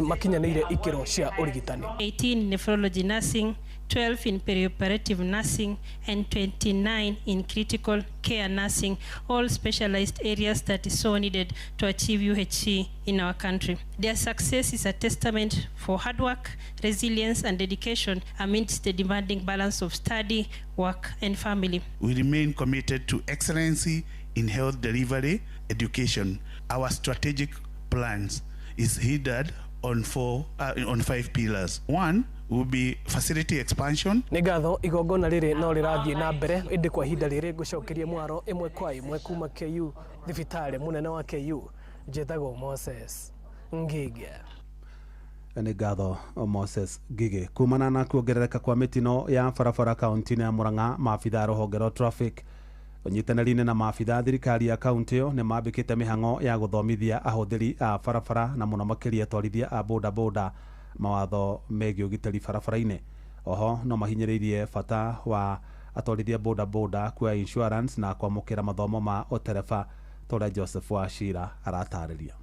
makinyanĩire ikĩro cia ũrigitani. 18 nephrology nursing, 12 in perioperative nursing, and 29 in critical care nursing, all specialized areas that is so needed to achieve UHC in our country. Their success is a testament for hard work, resilience, and dedication amidst the demanding balance of study, work, and family. We remain committed to excellency in health delivery, education. Our strategic plans is hindered on 5 pillars. One will be facility expansion. Nĩ ngatho, igongona rĩrĩ no rĩrathiĩ na mbere, ĩndĩ kwa ihinda rĩrĩ ngũcokerie mwaro ĩmwe kwa ĩmwe kuma KU thibitarĩ mũnene wa KU. Njĩtagwo Moses Ngige. Nĩ ngatho Moses Ngige. Kumana na kuongerereka kwa mĩtino ya barabara kaunti-inĩ ya Murang'a, maabitha a rũhonge rwa traffic ũnyitanĩri-inĩ na maabitha thirikari ya kaunti ĩyo nĩ mambĩkĩte mĩhang'o ya gũthomithia ahũthĩri a barabara na mũno makĩria atwarithia a bodaboda mawatho megiĩ ũgitĩri barabara-inĩ. Oho no mahinyĩrĩirie bata wa atwarithia bodaboda kuoya insurance na kwamũkĩra mathomo ma ũtereba ta ũrĩa Joseph Wachira aratarĩria.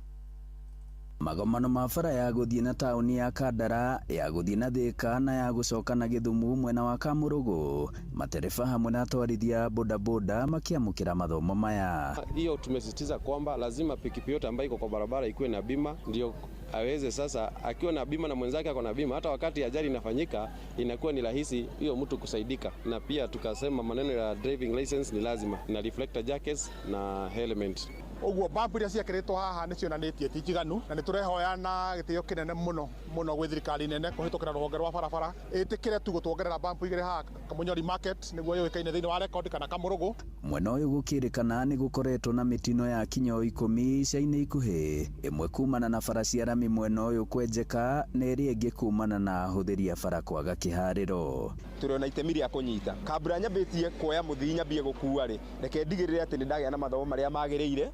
Magomano ma bara ya gũthiĩ na taũni ya Kandara, ya gũthiĩ na Thika na ya gũcoka na Gĩthumu mwena wa Kamũrũgũ, matereba hamwe na atwarithia bodaboda makiamũkĩra mathomo maya. Hiyo tumesisitiza kwamba lazima pikipiki yote ambayo iko kwa barabara ikuwe na bima, ndio aweze sasa akiwa na bima na mwenzake ako na bima, hata wakati ajali inafanyika inakuwa ni rahisi hiyo mtu kusaidika. Na pia tukasema maneno ya driving license ni lazima, na reflector jackets na helmet. Ũguo bambu iria ciekĩrĩtwo haha nĩ cionanĩtie ti njiganu, na nĩ tũrehoya na gĩtĩo kĩnene mũno mũno gwĩ thirikari nene kũhĩtũkĩra rũhonge rwa barabara ĩtĩkĩre tu gũtuongerera bambu igĩrĩ haha Kamunyori market nĩguo yũĩkaine thĩinĩ wa record kana Kamũrũgũ. Mwena ũyũ gũkĩrĩkana nĩ gũkoretwo na mĩtino ya kinya o 10 ica-inĩ ikuhĩ, ĩmwe kumana na bara cia rami mwena ũyũ kwenjeka na ĩrĩa ĩngĩ kumana na ahũthĩri a bara kwaga kĩharĩro. Tũrĩ ona itemi rĩa kũnyita kambura nyambĩtie kuoya mũthii nyambie gũkua rĩ, reke ndigĩrĩre atĩ nĩ ndagĩa na mathomo marĩa magĩrĩire,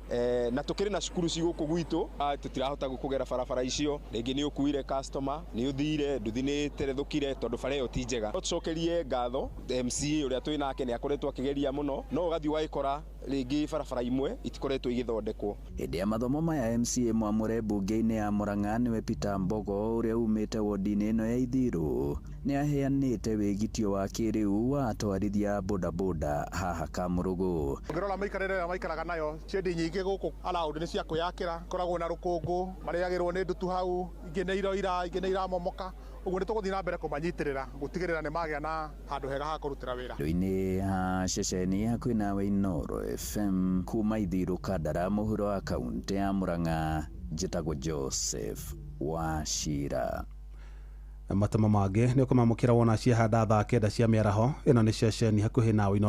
na tũkĩrĩ na cukuru ci gũkũ gwitũ, tũtirahota kũgera barabara icio, rĩngĩ nĩ ũkuire customer, nĩ ũthire nduthi nĩ ĩterethũkire tondũ bara ĩyo ti njega. No tũcokerie ngatho MCA ũrĩa twĩ nake nĩ akoretwo akĩgeria mũno, no ũgathiĩ ũgagĩkora rĩngĩ barabara imwe itikoretwo igĩthondekwo. Hĩndĩ ya mathomo maya MCA mwamũre mbunge-inĩ ya Murang'a nĩwe Peter Mbogo ũrĩa umĩte wodi-inĩ ĩno ya Ithiru nĩ aheanĩte wĩgitio wa kĩrĩu wa atwarithia bodaboda haha Kamũrũgũ. Ũngĩrora mĩikarĩre ĩrĩa maikaraga nayo, ciendi nyingĩ gũkũ around nĩ cia kwĩyakĩra, koragwo na rũkũngũ, marĩagĩrwo nĩ ndutu hau, ingĩ nĩ iroira, ingĩ nĩ iramomoka. Ũguo nĩ tũgũthiĩ na mbere kũmanyitĩrĩra gũtigĩrĩra nĩ magĩa na handũ hega ha kũrutĩra wĩra. Ndũ-inĩ ha ceceni hakuhĩ nawe Inooro FM kuma Ithiru Kandara mũhuro wa kaũntĩ ya Murang'a, njĩtagwo Joseph Wachira. Matemo mangĩ nĩ ũkũmamũkĩra wona ciahanda thaa 9 cia mĩaraho. Ĩno nĩ ceceni hakuhĩ nawe Inooro.